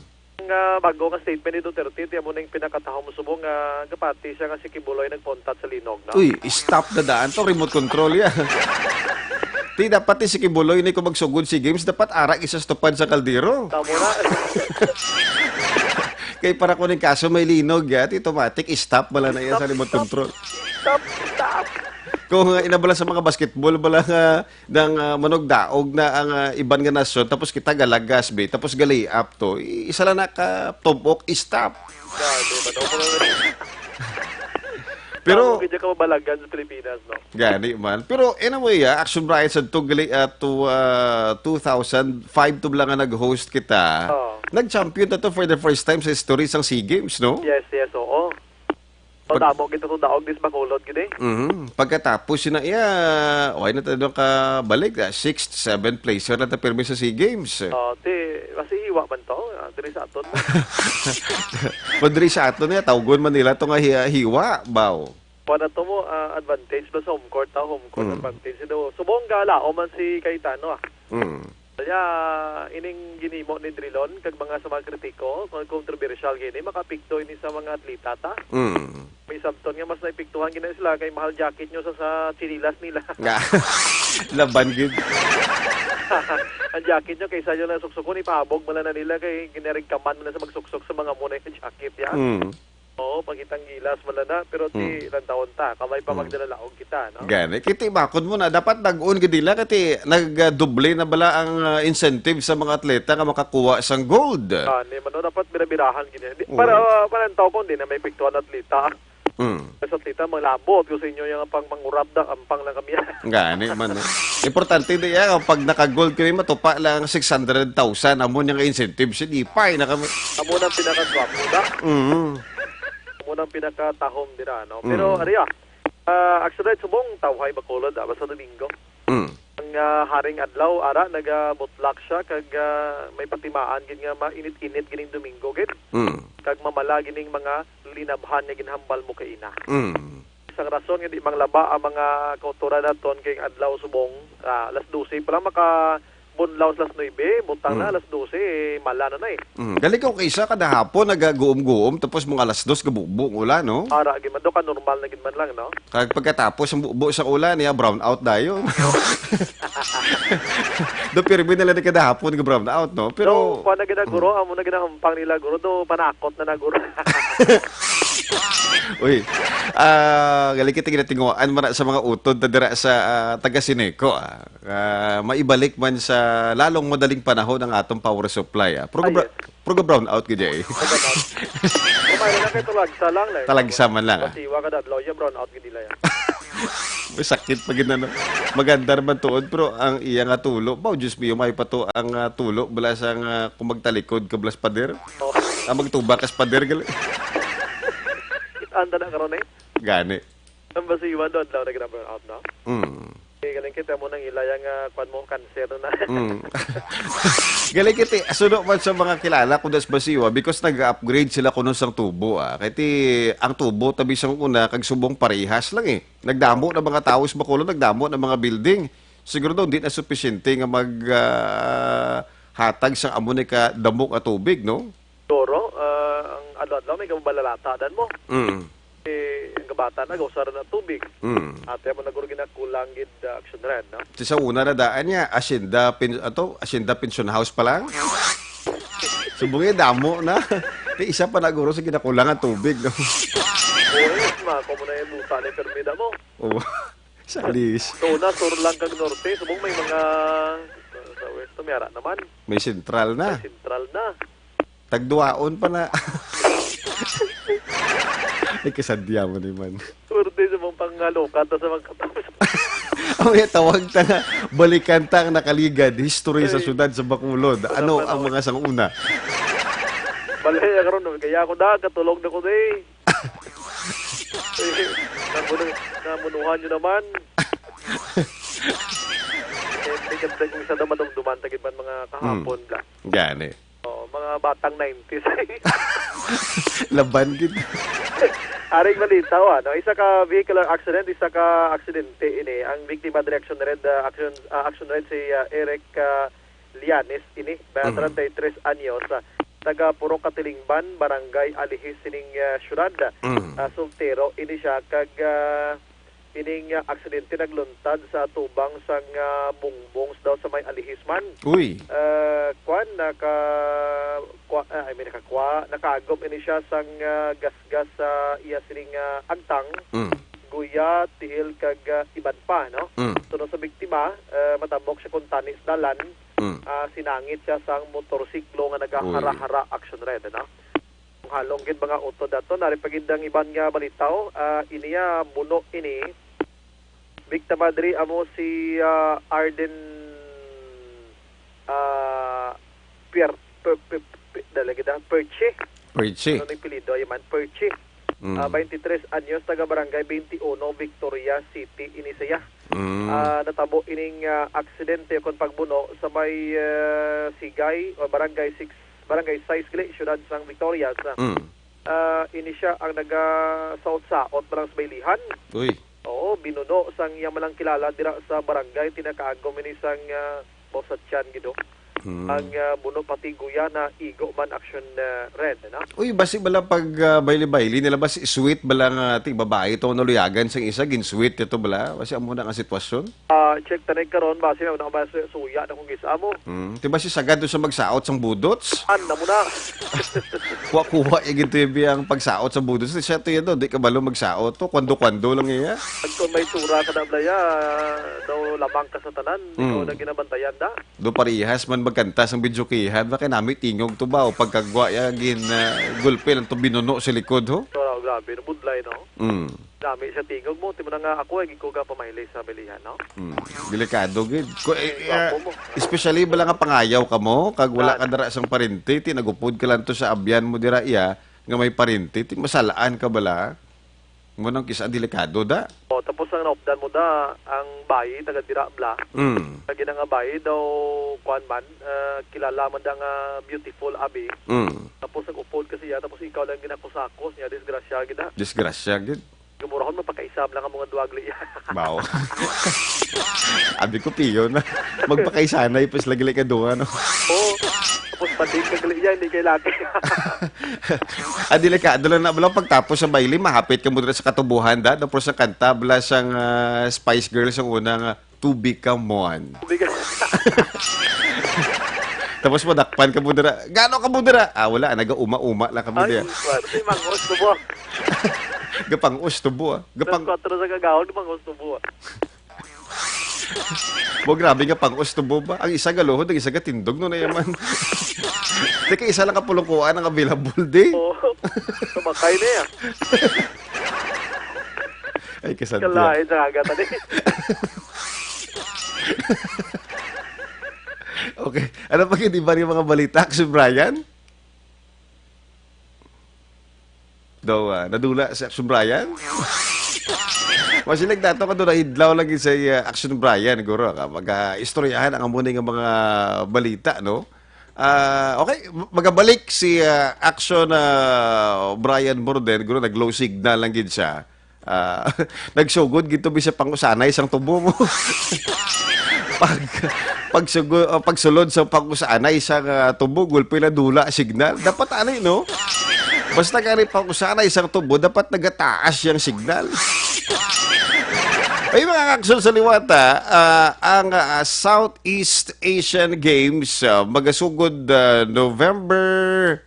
Nga bago nga statement ni Duterte, ti amo na yung pinakatahom subong nga gapati siya nga si Kibuloy nagpuntat sa linog, no? Uy, stop na daan to, remote control ya. Ti dapat ti si Kibuloy ni kung magsugod SEA Games, dapat ara isa sa tupad sa kaldero. Tamo na. Kay para kuning kaso may linog ya, ti automatic stop bala na iya sa Stop, remote stop. Control. Stop, stop. Kung, uh, inabala sa mga basketball bala nga nang, uh, manugdaog na ang, uh, iban nga nasyon, tapos kita galagas be, tapos gali up to, i- isa lang na ka tubok, stop. Grabe, mano ko na. Pero Tamo gid ka mabalagan sa Pilipinas, no? Gani man. Pero anyway, ah, Action Bright sa to gali, ah, to, ah, two thousand five to lang nga nag-host kita. Oo. Nag-champion na to for the first time sa history sang SEA Games, no? Yes, yes, oo. Pag- Pag- damo kita to daog dis Bacolod gid eh. Mhm. Pagkatapos sina iya, why na tayo ka balik, ah, sixth, seventh placer na ta pirmi sa SEA Games. Oh, ti, kasi hiwa man to, ah, diri sa aton. Kung diri sa aton niya, tawgon man nila to nga hi- hiwa, baw. Kuha na to mo, ah, advantage ba sa home court, ah, home court Mm. advantage. Ito, subong ga, lao man si Cayetano, ah. Mm. Kaya, ining ginimo ni Drilon, kag mga sa mga kritiko, kung controversial gini, makapikto ini sa mga atleta, ta? Mm. May sabton nga mas naipiktuhan gina sila kay mahal jacket nyo sa, sa chinilas nila. Nga. Laban gid. Ang jacket nyo, kaysa nyo lang suksukon, ipahabog mo lang na nila kay ginarigkaman mo na sa magsuksok sa mga muna yung jacket, ya. Mm. Oo, pagitang gilas man lang na, pero ti Mm. lantawon ta, kamay pa Mm. magdalalaog kita, no? Gani, kiti bakod mo na, dapat nag-on gid nila, kati nagdoble na bala ang, ah, incentive sa mga atleta nga makakuha sang gold. Ah, ni, mano, dapat birabirahan gini. Di, Oo. para, ah, palantaw ko, hindi na may piktuhan atleta. Mm. Sa atleta, malabot ko sa inyo yung pang mangurap da, ampang lang kami. Gani man, eh. Importante di yan, pag naka-gold kami, matupa lang ang six hundred thousand, amo niya nga incentive, sige, pay na kami. Amo nang pinakagwapo da. Mm. Amo nang pinakatahom dira, no? Pero, Mm. ari, ah, ah, actually, subong tawhay Bacolod, ah, basta Domingo. Mm. Ang, ah, haring adlaw, ara, nagabutlak siya, kag, ah, may patimaan gid nga mainit-init gining Domingo gid. Mm. Kag mamala gining mga linabhan nga ginhambal mo kaina. Mm. Isang rason nga di manglaba ang mga kautoran naton kay ang adlaw subong, ah, alas dose pa lang maka bunlaw sa alas nuebe, butang na Mm. alas dose, mala na na eh. Mm. Galing ko kay isa kada hapon nagaguom-guom tapos mga alas dos gabubo ang ulan, no? Ara, gid man daw ka normal na gid man lang, no? Kag pagkatapos ang bubo sa ulan, niya brown out dayon. Do pirmi na lang ni kada hapon nga brown out, no? Pero So, kuha na gid na, guro, Mm. amo na gid ang hampang nila, guro, do panakot na na, guro. Uy, ah, gali kita ginatinguhaan man sa mga utod na dira sa, ah, taga Sineco, ah. Ah, maibalik man sa lalong madaling panahon ang atong power supply, ah. Pero Ay, ga-, yes. pero ga-brown out gid, eh. Kumain na kay talagsa lang, eh. Talagsa man lang, ah. Basiwa kada adlaw, ya, brown out gid nila, ya. May sakit pa gid na, no? Maganda naman tuod, pero ang iya nga tulo, baw, Diyos mio, may pa to ang, ah, tulo, bala sa nga kung magtalikod ka, blas pader. Oh. Ah, magtuba ka sa pader, gali. Kita ang dana karon, eh. Gani. Ang basiwa doon, daw nag-brown out, no? Mm. Eh, galing kita mo nang ilaya nga, kwan mo, cancer na. Mm. Galing kita, suno man sa mga kilala ko das basiwa because nag-upgrade sila kuno sang tubo, ah. Kay ti, ang tubo, tabi sang una, kag subong parehas lang, eh. Nagdamo na mga tao sa Bacolod, nagdamo na mga building. Siguro daw, di na supisyente nga mag, ah, hatag sa amo ni ka damo nga tubig, no? Doro, ah, ang adlaw-adlaw may gabalalata dan mo. Mm. Eh, ang gabata na, gausar na tubig. Mm. Ate mo naguro ginakulang gid, ah, action red, no? Ti sa una na daan niya, asyenda, pin-, ato, asyenda pension house pa lang. Subong eh, damo na. Ti isa pa naguro sa ginakulangan tubig, no? Oo, eh, mga ko mo na yung buta na yung permida mo. Oo. Sa Alis. Doon na, sur lang kag norte. Subong may mga, sa, sa west, may ara naman. May sentral na. May sentral na. Tagduaon pa na. Ay, kasadya mo ni man. Swerte sa mga pangalukat na sa mga katapos. Ang may tawag ta na, balikan ta ang nakaligad, history sa Ay. Syudad sa Bacolod. Ano Ano ang pa mga sanguna? Balay, karon, kaya ako na, katulog na ko, eh. Eh, namuno-, namunuhan nyo naman. Eh, may ganda kung isa na madumduman, tagid man mga kahapon, Hmm. bla. Gani. Oh, mga batang nineties. Laban gid. Aring balita, ano, isa ka vehicular accident, isa ka aksidente ini. Ang biktima diri, Action Red, ah, Action, ah, Action Red, si, ah, Eric, ah, Lianes ini, ba, Mm. treinta y tres anyos, ah, taga Purok Katilingban, Barangay Alihis sining, ah, syudad, Mm. ah, soltero ini siya kag, ah, ining, ah, aksidente nagluntad sa tubang sang, ah, bungbong daw sa may Alihisman. Uy. Ah, kwan, naka-, kwa-, ah, I mean, nakakwa, nakaagom ini siya sang, ah, gasgas sa iya sining, ah, agtang, Mm. guya, tiil, kag, ah, iban pa, no? Mm. Suno sa biktima, ah, matabok siya kung tani sa dalan, Mm. ah, sinangit siya sang motorsiklo nga nagahara-hara, Action Red, no? Halong gid mga utod ato. Nari pa gid ang iban nga balita, oh. Ah, iniya buno ini. Biktima diri amo si, ah, Arden, ah, Pier-, Pe-, Pe-, Pe-, dali gid, ah, Perchi. Perchi. Ano ni pilido? Ay man, Perchi. Mm. Ah, twenty-three anyos, taga Barangay twenty-one, Victoria City, ini siya. Mm. Ah, natabo ining, ah, aksidente kon pagbuno sa may, ah, Sigay o Barangay six, Barangay six gali, siyudad sang Victorias. Mm. Ah, ini siya ang nagasaot-saot man lang sa baylihan. Uy. Oo, binuno sang iyang malang kilala dira sa barangay, tinakaagom ini sang, ah, bawsat siyan, gido. Hmm. Ang, ah, buno pati guya na igo man, Action, ah, Red, no? Uy, basi bala pag, ah, bayli-bayli nila, basi sweet bala nga ti babae to naluyagan sang isa, gin-sweet ito bala. Basi amo na ang sitwasyon. Ah, check tanay karon, basi na mas suya na kung gis-amo. Hmm. Ti basi sagad to sa magsaot sang budots? An, namo na. Kuha-kuha yung ginto yung biyang pagsaot sa budots. Siya to yun, no? Di kabalo magsaot to. Kwando-kwando lang iya. Pag kung may tsura ka na, Blaya, daw lamang ka sa tanan. Ikaw Hmm. na ginabantayan, da? Do parihas man magkanta sang videokehan, ba kay nami tingog to ba? O pagkagwa ya, gin, ah, gulpe lang to binuno sa likod, ho? So, grabe, nabudlay, no? Mm. Nami siya tingog mo, timo na nga ako, ay, ko ka pamahilis sa bilihan, no? Mm. Delikado, gid. Ko, eh, Gwapo ah, mo. Especially bala nga pangayaw ka mo, kag wala Yan. ka dara sang parente, ti nagupod ka lang to sa abyan mo dira, iya, nga may parente, ti masalaan ka bala? Mo nang kisa delikado da. O, tapos ang naupdan mo da, ang bayi, taga dira, bla. Mm. Lagi na nga bayi daw, kuwan man, ah, kilala man da nga beautiful, abi. Mm. Tapos nag-upod ka siya, tapos ikaw lang ginakusakos niya, disgrasya, gid, ah. Disgrasya, gid. Gamurahon mo, pakaisab lang ang mga duwag, liya. Baw. Abi ko, piyo na. Magpakaisanay, pas lagi ka duha, no? Oo. Tapos pating ka, liya, hindi kay laki. Ah, delikado lang na, bala, pagtapos sa baili, mahapit ka mo dira sa katubuhan, da? Tapos sa kanta, bala, sang, ah, Spice Girls, ang unang, ah, "To become one." Bigat. Tapos madakpan ka mo dira. Gano ka mo dira? Ah, wala. Nagauma-uma lang kami Ay, diya. Swerte, mangos tubo. Gapangos tubo, ah. Gapang- Alas kwatro sa kagahon, mangos tubo, ah. Mo, grabe nga pangos tubo ba? Ang isa galuhod, ang isa gatindog, no, na yaman. Teka, isa lang kapulungkuan ang available, di? Oo. Sumakay na yan. Ay, kasantya. Kalain sa agatan, eh. Okay. Ano pa gid iba rin mga balita, Action Brian? Daw, ah, nadula si Action Brian? Masilag dato ka doon, nahidlaw lagi sa, ah, Action Brian, guro. Kapag, ah, istoryahan ang amo ni nga mga balita, no? Ah, okay, magabalik si, ah, Action, ah, Brian Borden, guro, nag-low signal lang gid siya. Ah, nagsugod gid to, bisa pang-usanay sang tubo mo. Pag, pagsugo-, ah, pagsulod sa pang-usanay sa, ah, tubo, gulpi na dula signal. Dapat ani, no? Basta gani pang-usanay sang tubo, dapat nagataas yang signal. Ay, mga kaksol sa liwata, ah, ang, ah, Southeast Asian Games, ah, magasugod, ah, November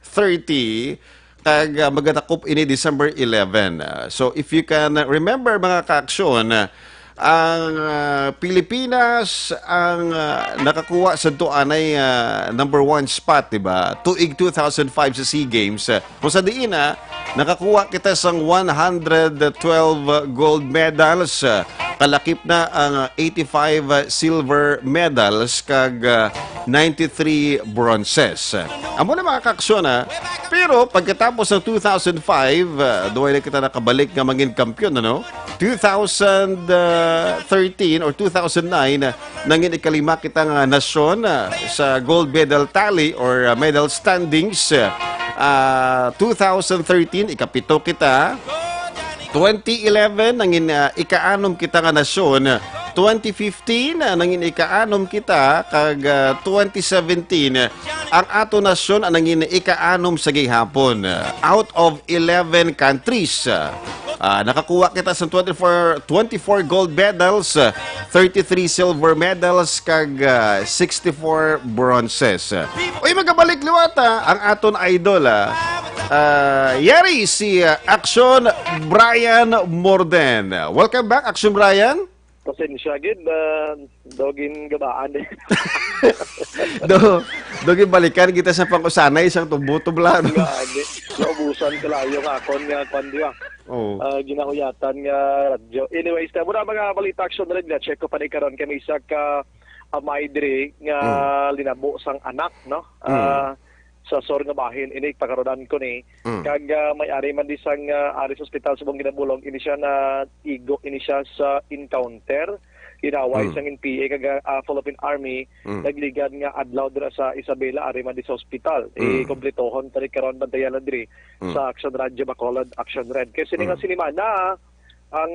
thirty, kag, ah, magadakop ini December eleven. Ah, so, if you can remember, mga kaaksyon, ah, ang, ah, Pilipinas ang, ah, nakakuha sa tuanay, ah, number one spot, di ba? Tuig two thousand five sa SEA Games. Ah, kung sa diin, ah, nakakuha kita sang one hundred twelve gold medals, ah, kalakip na ang, ah, eighty-five silver medals, kag, ah, ninety-three bronzes. Amo na, mga kaaksyon, ha. Pero pagkatapos ng two thousand five, ah, duway na kita nakabalik nga mangin kampiyon, ano? Two thousand thirteen or two thousand nine, nangin ikalima kita nga nasyon, ah, sa gold medal tally or, ah, medal standings. Ah, two thousand thirteen, ikapito kita. Twenty eleven, nangin, ah, ikaanom kita nga nasyon. Twenty fifteen, ah, nangin ikaanom kita, kag, ah, twenty seventeen, ang ato nasyon ang nangin ikaanom sa gihapon, ah, out of eleven countries. Ah, nakakuha kita sa twenty-four, twenty-four gold medals, ah, thirty-three silver medals, kag, ah, sixty-four bronzes. Uy, magabalik liwat, ah, ang aton idol, ah. Ah, yari si, ah, Action Brian Morden. Welcome back, Action Brian. Pasensya gid, ah, daw gin gabaan eh. Do, do ginbalikan kita sa pang-usanay, isang tubo-tubla, no? Nga, di, naubusan kalayo nga akon nga kwan, di ba? Oo. Ah, ginauyatan nga radyo. Anyways, na muna mga balita, Action Red, na check ko pa ni karon kay may isa ka amay diri nga Mm. linabo sang anak, no? Mm. Ah, sa Sur nga bahin, ini pakarodan ko ni. Mm. Kag, ah, may ari man di sang, ah, ari sa ospital subong ginabulong, ini siya na igo, ini siya sa encounter. Inaway Mm. sang N P A kag, ah, Philippine Army, Mm. nagligad nga adlaw dira sa Isabela, ari man di sa ospital. Mm. Ikompletohon tani karon, bantayan lang diri Mm. sa Action Radio Bacolod, Action Red. Kay sini nga Mm. sinimana, ang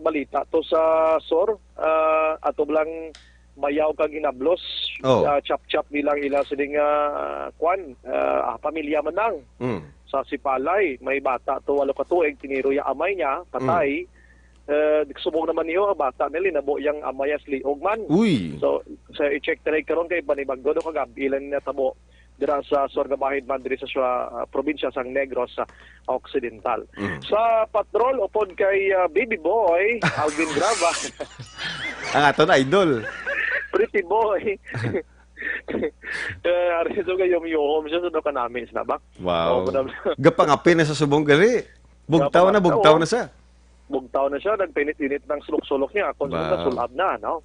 balita to sa Sur, ah, ato lang bayaw kag hinablos, Oh. ah, chap-chap bilang ila sining, ah, kwan, ah, ah, pamilya man lang. Mm. Sa Sipalay, may bata to, walo ka tuig, tiniroy ang amay niya, patay. Mm. Eh, subong naman niyo, ang bata nila, nabo yang amay as liog man. Uy. So, sa i-check na rin karon kay panibago do kagabi ilan na tabo dira sa Sur nga bahin man diri sa, sa, ah, probinsya sang Negros, ah, Occidental. Mm. Sa patrol upod kay, ah, Baby Boy, Alvin Grava. Ang aton idol. Pretty Boy. Eh, ari so kayo, yuhom siya sa do kanami, sa nabak. Wow. Oo, madam. Gapangapi na sa subong gali. Bugtaw na, Gapangapi, bugtaw oo. na siya. Bugtaw na siya, nagpainit-init ng sulok-sulok niya. Kung Wow. sa sulab na, no?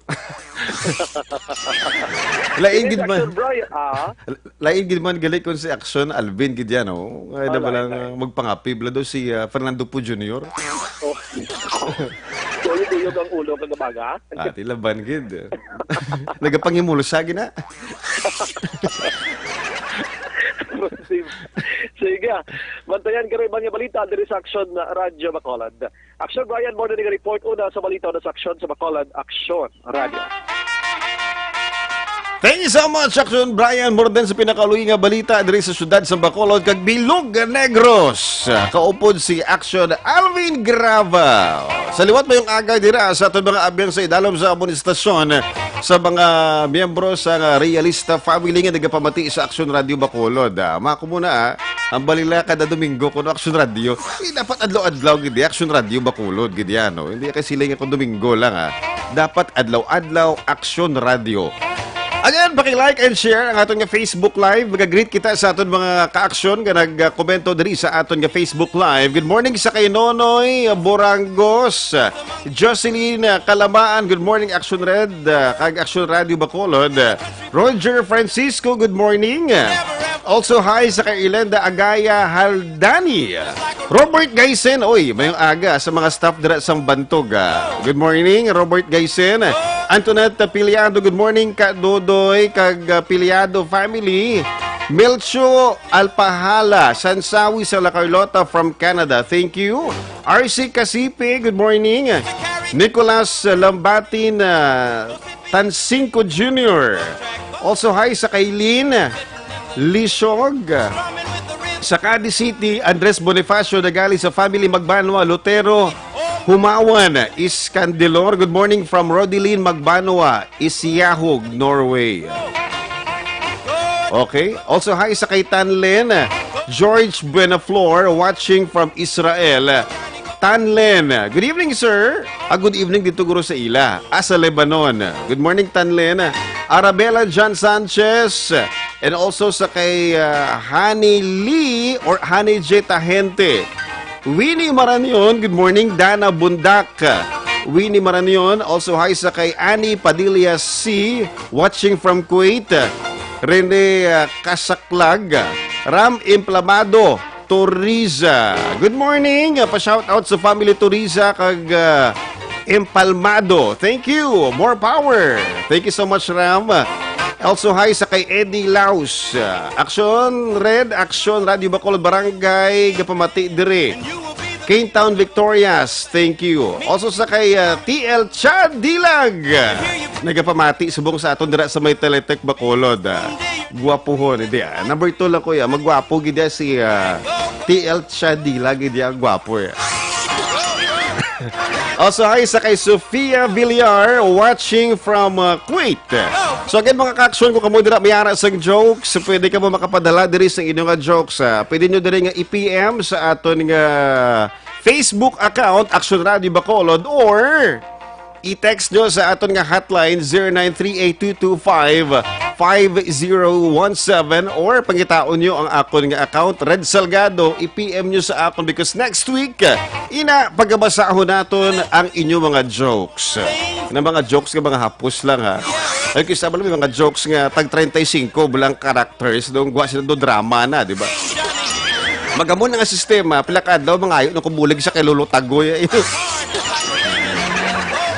Lain Hindi gid man. Action Brian, ah. Lain gid man gali kung si Action Alvin gid yan, oh. Ay, Ah, na ba lain, lang, lain. ah, magpangapib la daw si, ah, Fernando Poe Junior? Oh. Tuyog-tuyog ang ulo kagabaga. Ah, tilaban gid. Nagapangimulsa gid na. Sige. Bantayan ka rin iban nga balita diri sa Action Radyo Bacolod. Action Brian, mo na nga report una sa balita na sa Action sa Bacolod, Action Radyo. Thank you so much, Action Brian Morden, sa pinakaluy nga balita diri sa siyudad sa Bacolod kag Bilog Negros. Kaupod si Action Alvin Grava. Sa liwat, mayong aga dira sa aton mga abyan sa idalom sa amon istasyon, sa mga miyembro sa nga Realista family nga nagapamati sa Action Radio Bacolod. Ah, mako muna, ah. Ang balila kada Domingo kuno Action Radio. Hindi dapat adlaw-adlaw gid Action Radio Bacolod gid yan, no? Hindi kay sila nga kung Domingo lang, ah. Dapat adlaw-adlaw Action Radio. Again, paki-like and share ang aton nga Facebook Live. Magagreet kita sa aton mga ka-aksyon nga nagkomento diri sa aton nga Facebook Live. Good morning sa kay Nonoy Borangos, Jocelyn Kalamaan. Good morning, Action Red, ah, kag Action Radio Bacolod. Roger Francisco, good morning. Also, hi sa kay Ilenda Agaya Haldani. Robert Gaisen, oy, mayong aga sa mga staff dira sa Bantog, ah. Good morning, Robert Gaisen. Antoinette Piliado, good morning, Ka Dodoy, kag, ah, Piliado family. Melcho Alpahala, Sansawi sa La Carlota from Canada. Thank you. R C Casipe, good morning. Nicolas Lambatin, ah, Tansingco Junior. Also, hi sa Kailin Lisog. Sa Cadiz City, Andres Bonifacio, nagali sa family Magbanwa, Lotero, Humawan, Iscandilor. Good morning from Rodilyn Magbanwa, Isyahog, Norway. Okay. Also, hi sa kay Tanlen, George Buenaflor, watching from Israel. Tanlen, good evening, sir. Ah, good evening dito, guro, sa ila. Ah, sa Lebanon. Good morning, Tanlen. Arabella John Sanchez. And also sa kay, ah, Honey Lee or Honey J Tahente. Winnie Marañon, good morning. Dana Bundak. Winnie Maranion. Also, hi sa kay Annie Padilla C, watching from Kuwait. Rene, ah, Kasaklag. Ram Implamado Toriza. Good morning. Ah, pa-shout out sa family Toriza kag, ah, Impalmado. Thank you. More power. Thank you so much, Ram. Also, hi sa kay Eddie Laus. Ah, Aksyon, Red, Aksyon, Radyo Bacolod, Barangay, gapamati dire. Kane Town Victorious, thank you. Also sa kay, ah, T L Chad Dilag. Nagapamati subong sa aton dira sa may Teletech Bacolod. Ah, guwapuhon, hindi, ah. Number two lang, kuya. Magwapo gid, ah, si, ah, T L Chad Dilag, hindi, ah, gwapo, eh. Also, hi sa kay Sofia Villar, watching from, uh, Kuwait. So again, mga ka-aksyon, kung kamo dira may ara sang jokes, pwede kamo makapadala diri sa inyo nga jokes, ah. Pwede nyo diri nga i-P M sa aton nga Facebook account, Aksyon Radio Bacolod, or i-text nyo sa aton nga hotline, zero nine three eight two two five five zero one seven, or pangitaon nyo ang akon nga account, Red Salgado. I-P M nyo sa akon because next week, ina, pagabasahon naton ang inyo mga jokes. Na mga jokes nga mga hapos lang, ha. Ay, kisa ba may mga jokes nga tag treinta y cinco lang characters, dong gwa sila do drama na, di ba? Magamo na nga sistema, pila ka adlaw, mangayo na ko bulig sa kay Lolo Tagoy, eh.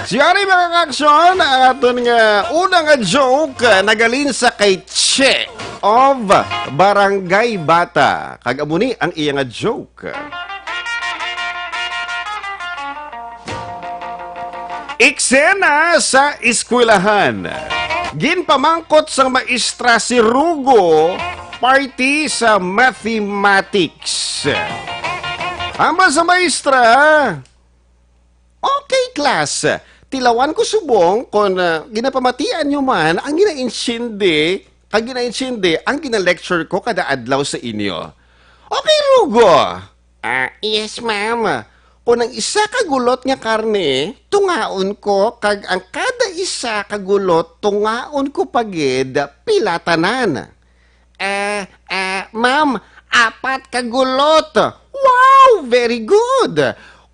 Siyari, mga ka-aksyon, ang aton nga una nga joke, ah, nagalin sa kay Che of Barangay Bata. Kag amo ni ang iya nga joke. Eksena sa eskwelahan. Ginpamangkot sang maestra si Rugo parte sa mathematics. Hambal sa maestra, "Okay, class. Tilawan ko subong kon, ah, ginapamatian nyo man ang ginaintindi, kag ginaintindi ang gina-lecture ko kada adlaw sa inyo." "Okay, Rugo." "Ah, yes, ma'am. Kon ang isa ka gulot nga karne, tungaon ko, kag ang kada isa ka gulot, tungaon ko pa gid, pila tanan?" "Ah, ah, ma'am, apat ka gulot." "Wow, very good.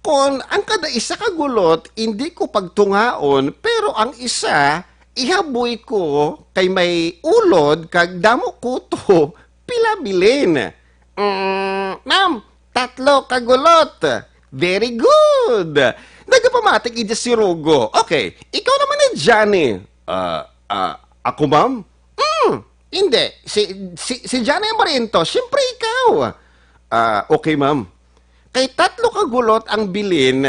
Kon ang kada isa ka gulot, indi ko pagtungaon, pero ang isa, ihaboy ko kay may ulod kag damo kuto, pila bilin?" "Mm, ma'am, tatlo ka gulot." "Very good. Nagapamati gid si Rugo. Okay, ikaw naman ni Johnny." "Ah, ah, ako, ma'am?" "Hmm, hindi. Si, si, si Johnny Amarinto, siyempre ikaw." "Ah, okay, ma'am." "Kay tatlo ka gulot ang bilin,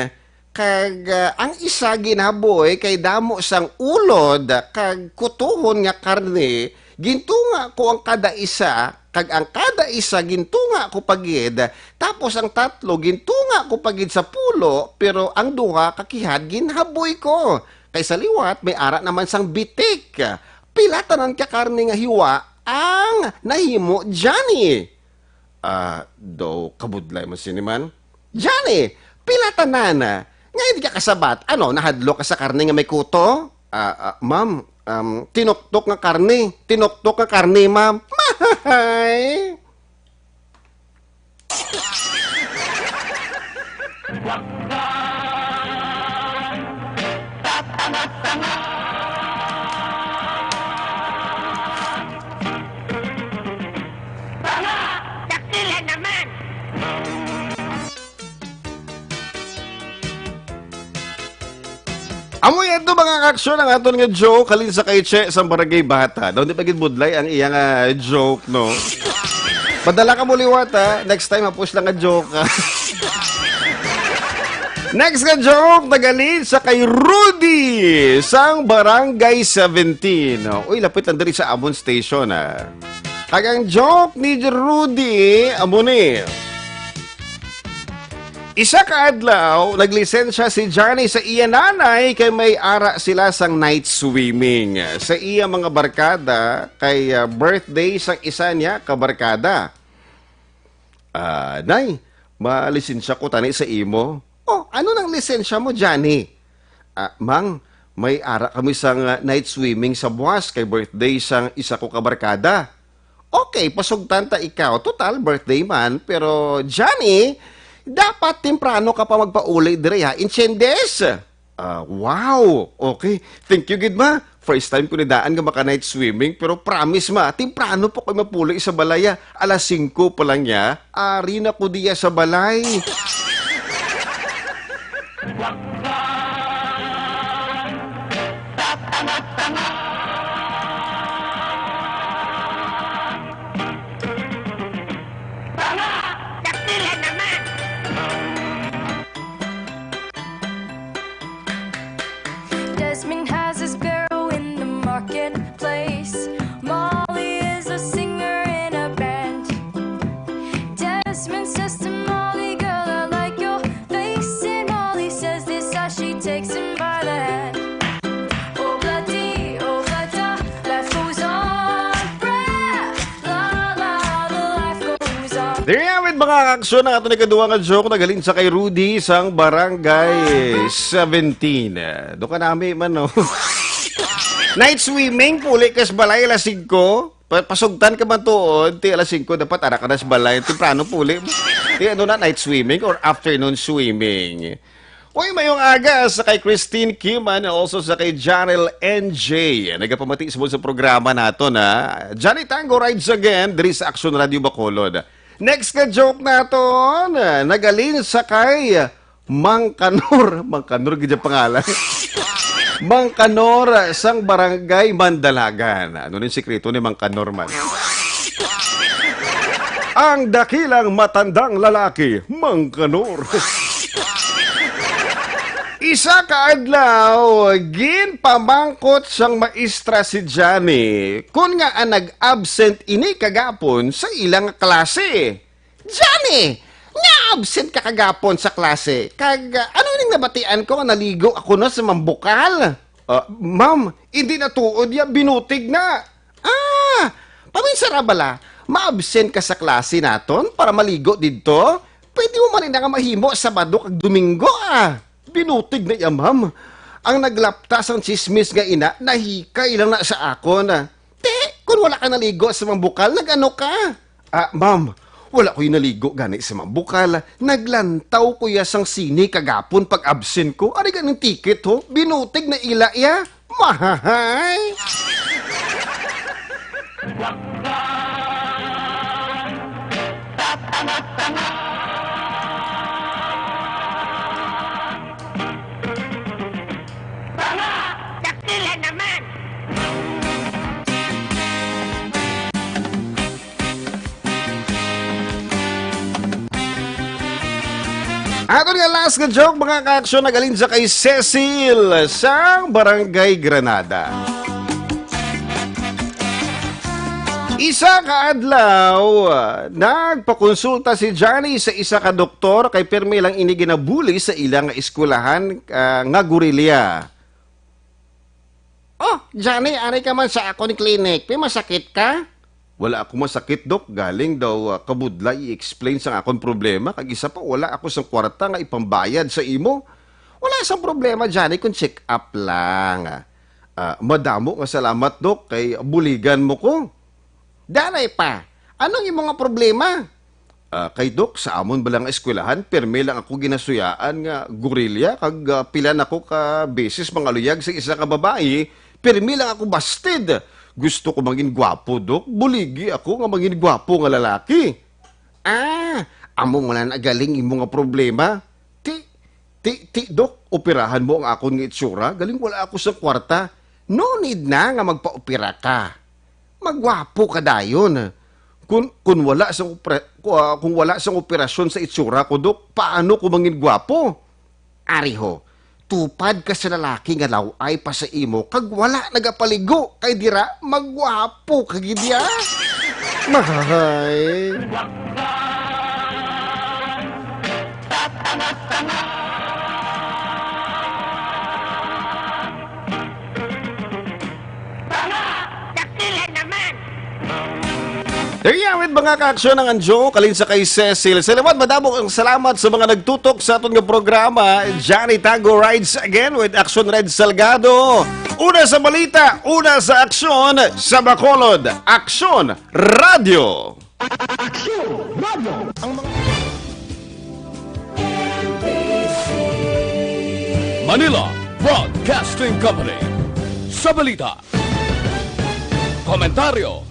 kag, ah, ang isa ginhaboy kay damo sang ulod kag kutohon nga karne, gintunga ko ang kada isa, kag ang kada isa gintunga ko pa gid, tapos ang tatlo gintunga ko pa gid sa pulo, pero ang duha ka kihad ginhaboy ko. Kay sa liwat may ara naman sang bitik. Pila tanan ka karne nga hiwa ang nahimo, Johnny?" "Ah, daw kabudlay man sini, man." "Johnny, pila tanan? Nga hindi ka kasabat? Ano, nahadlok ka sa karne nga may kuto?" "Ah, ah, ma'am, um, tinuktok nga karne. Tinuktok nga karne, ma'am." Mahay! Dakila naman! Amo yan to, mga kaaksyon, ang aton nga joke halin sa kay Che sa Barangay Bata. Daw di pa gid budlay ang iya nga joke, no? Padala ka mo liwat, ha? Next time, hapos lang nga joke, ha? Next nga joke, nagalin sa kay Rudy sang Barangay seventeen. Uy, lapit lang diri sa amon station, ha? Kag ang joke ni Rudy, amo ni. Isa ka adlaw, naglisensya si Johnny sa iya nanay kay may ara sila sang night swimming. Sa iya mga barkada, kay, ah, birthday sang isa niya ka barkada. "Ah, Nay, malisensya ko tani sa imo." "Oh, ano nang lisensya mo, Johnny?" "Ah, Mang, may ara kami sang, ah, night swimming sa buwas kay birthday sang isa ko ka barkada." "Okay, pasugtan ta ikaw. Total, birthday man. Pero, Johnny, dapat temprano ka pa magpauli diri, ha? Entiendes?" Ah, wow! Okay. Thank you gid, ma. First time ko ni daan nga maka-night swimming, pero promise, ma, temprano pa ko mapuli sa balay, ah. Alas singko pa lang niya, ari na ko diya sa balay. Desmond has his barrel in the marketplace. Molly is a singer in a band. Desmond says to Molly, "Girl, I like your face." And Molly says this as she takes him by the hand. Oh, bloody, oh, bloody, life goes on. Brah, la, la, the life goes on. There you have it, mga kaaksyon, ang aton ikaduha nga joke nagaling sa kay Rudy sang Barangay seventeen. Eh, do ka nami man, no? Night swimming, puli ka sa balay alas singko. Pa-, pasugtan ka man tuod, ti alas singko, dapat ara ka na sa balay. Temprano puli. Ti ano na, night swimming or afternoon swimming? Uy, mayong aga sa kay Christine Kim and also sa kay Janel N J. Nagapamati sa, sa programa naton, ha. Johnny Tango rides again, diri sa Action Radio Bacolod. Next ka joke naton, nagalin sa kay Mang Kanor. Mang Kanor gid ang pangalan. Mang Kanor sang Barangay Mandalagan. Ano ning sikreto ni Mang Kanor man? Ang dakilang matandang lalaki, Mang Kanor. Isa ka adlaw, ginpamangkot sang maestra si Johnny kun ngaa nag-absent ini kagapon sa ilang klase. "Johnny, nga absent ka kagapon sa klase, kag, ah, ano ning nabatian ko nga naligo ako no sa mambukal?" "Ah, ma'am, hindi na tuod ya, binutig na." "Ah, paminsa ra bala, ma-absent ka sa klase naton para maligo didto? Pwede mo man ina nga mahimo Sabado kag Domingo, ah." "Binutig na iya, ma'am. Ang naglapta sang tsismis nga ina, nahikay lang na sa akon." "Ti, kun wala ka naligo sa mambukal, nag-ano ka?" "Ah, ma'am, wala ko'y naligo gani sa mambukal. Naglantaw ko ya sang sine kagapon pag-absent ko. Ari ganing ticket, ho. Binutig na ila ya. Mahahay!" Tanga! Dakila naman! Aton nga last nga joke, mga ka-aksyon, nagaling sa kay Cecil sang Barangay Granada. Isa ka adlaw, nagpakonsulta si Johnny sa isa ka doktor kay pirmi lang ini ginabuli sa ila nga eskwelahan, ah, nga gorilya. "Oh, Johnny, ari ka man sa akon clinic. May masakit ka?" "Wala ako masakit, Dok. Galing daw, ah, kabudlay i-explain sang akon problema. Kag isa pa, wala ako sang kwarta nga ipambayad sa imo." "Wala sang problema, Johnny, kung check-up lang." "Ah, madamo nga salamat, Dok, kay buligan mo ko." "Danay pa, anong imo nga problema?" "Ah, kay Dok, sa amon bala nga eskwelahan, pirmi lang ako ginasuyaan nga gorilya, kag, ah, pila na ko ka beses mangaluyag sa isa ka babayi, pirmi lang ako busted. Gusto ko mangin gwapo, Dok. Buligi ako nga mangin gwapo nga lalaki." "Ah, amo man na galing imo nga problema. Ti, ti, ti, Dok, operahan mo ang akon nga itsura. Galing wala ako sa kwarta." "No need na nga magpaopera ka. Magwapo ka dayon. Kung, kung wala sang opera-, ku-, ah, kung wala sang operasyon sa itsura ko, Dok, paano ko mangin gwapo?" "Ari ho, tupad ka sa lalaki nga law-ay pa sa imo kag wala nagapaligo, kay dira magwapo ka gid ya." Mahay. Tanga! Dakila naman! There you have it, mga ka-aksyon, ang anjo kalin sa kay Cecil. Sa liwat, madamo ang salamat sa mga nagtutok sa aton nga programa. Johnny Tango rides again with Action Red Salgado. Una sa balita, una sa aksyon, sa Bacolod, Aksyon Radio. Aksyon Radio. Ang mga Broadcasting Company. Sa balita, komentaryo,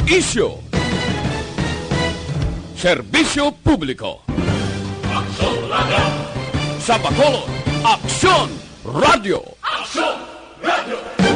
isyu, serbisyo publiko. Aksyon Radio. Sa Bacolod, Aksyon Radio. Aksyon Radio.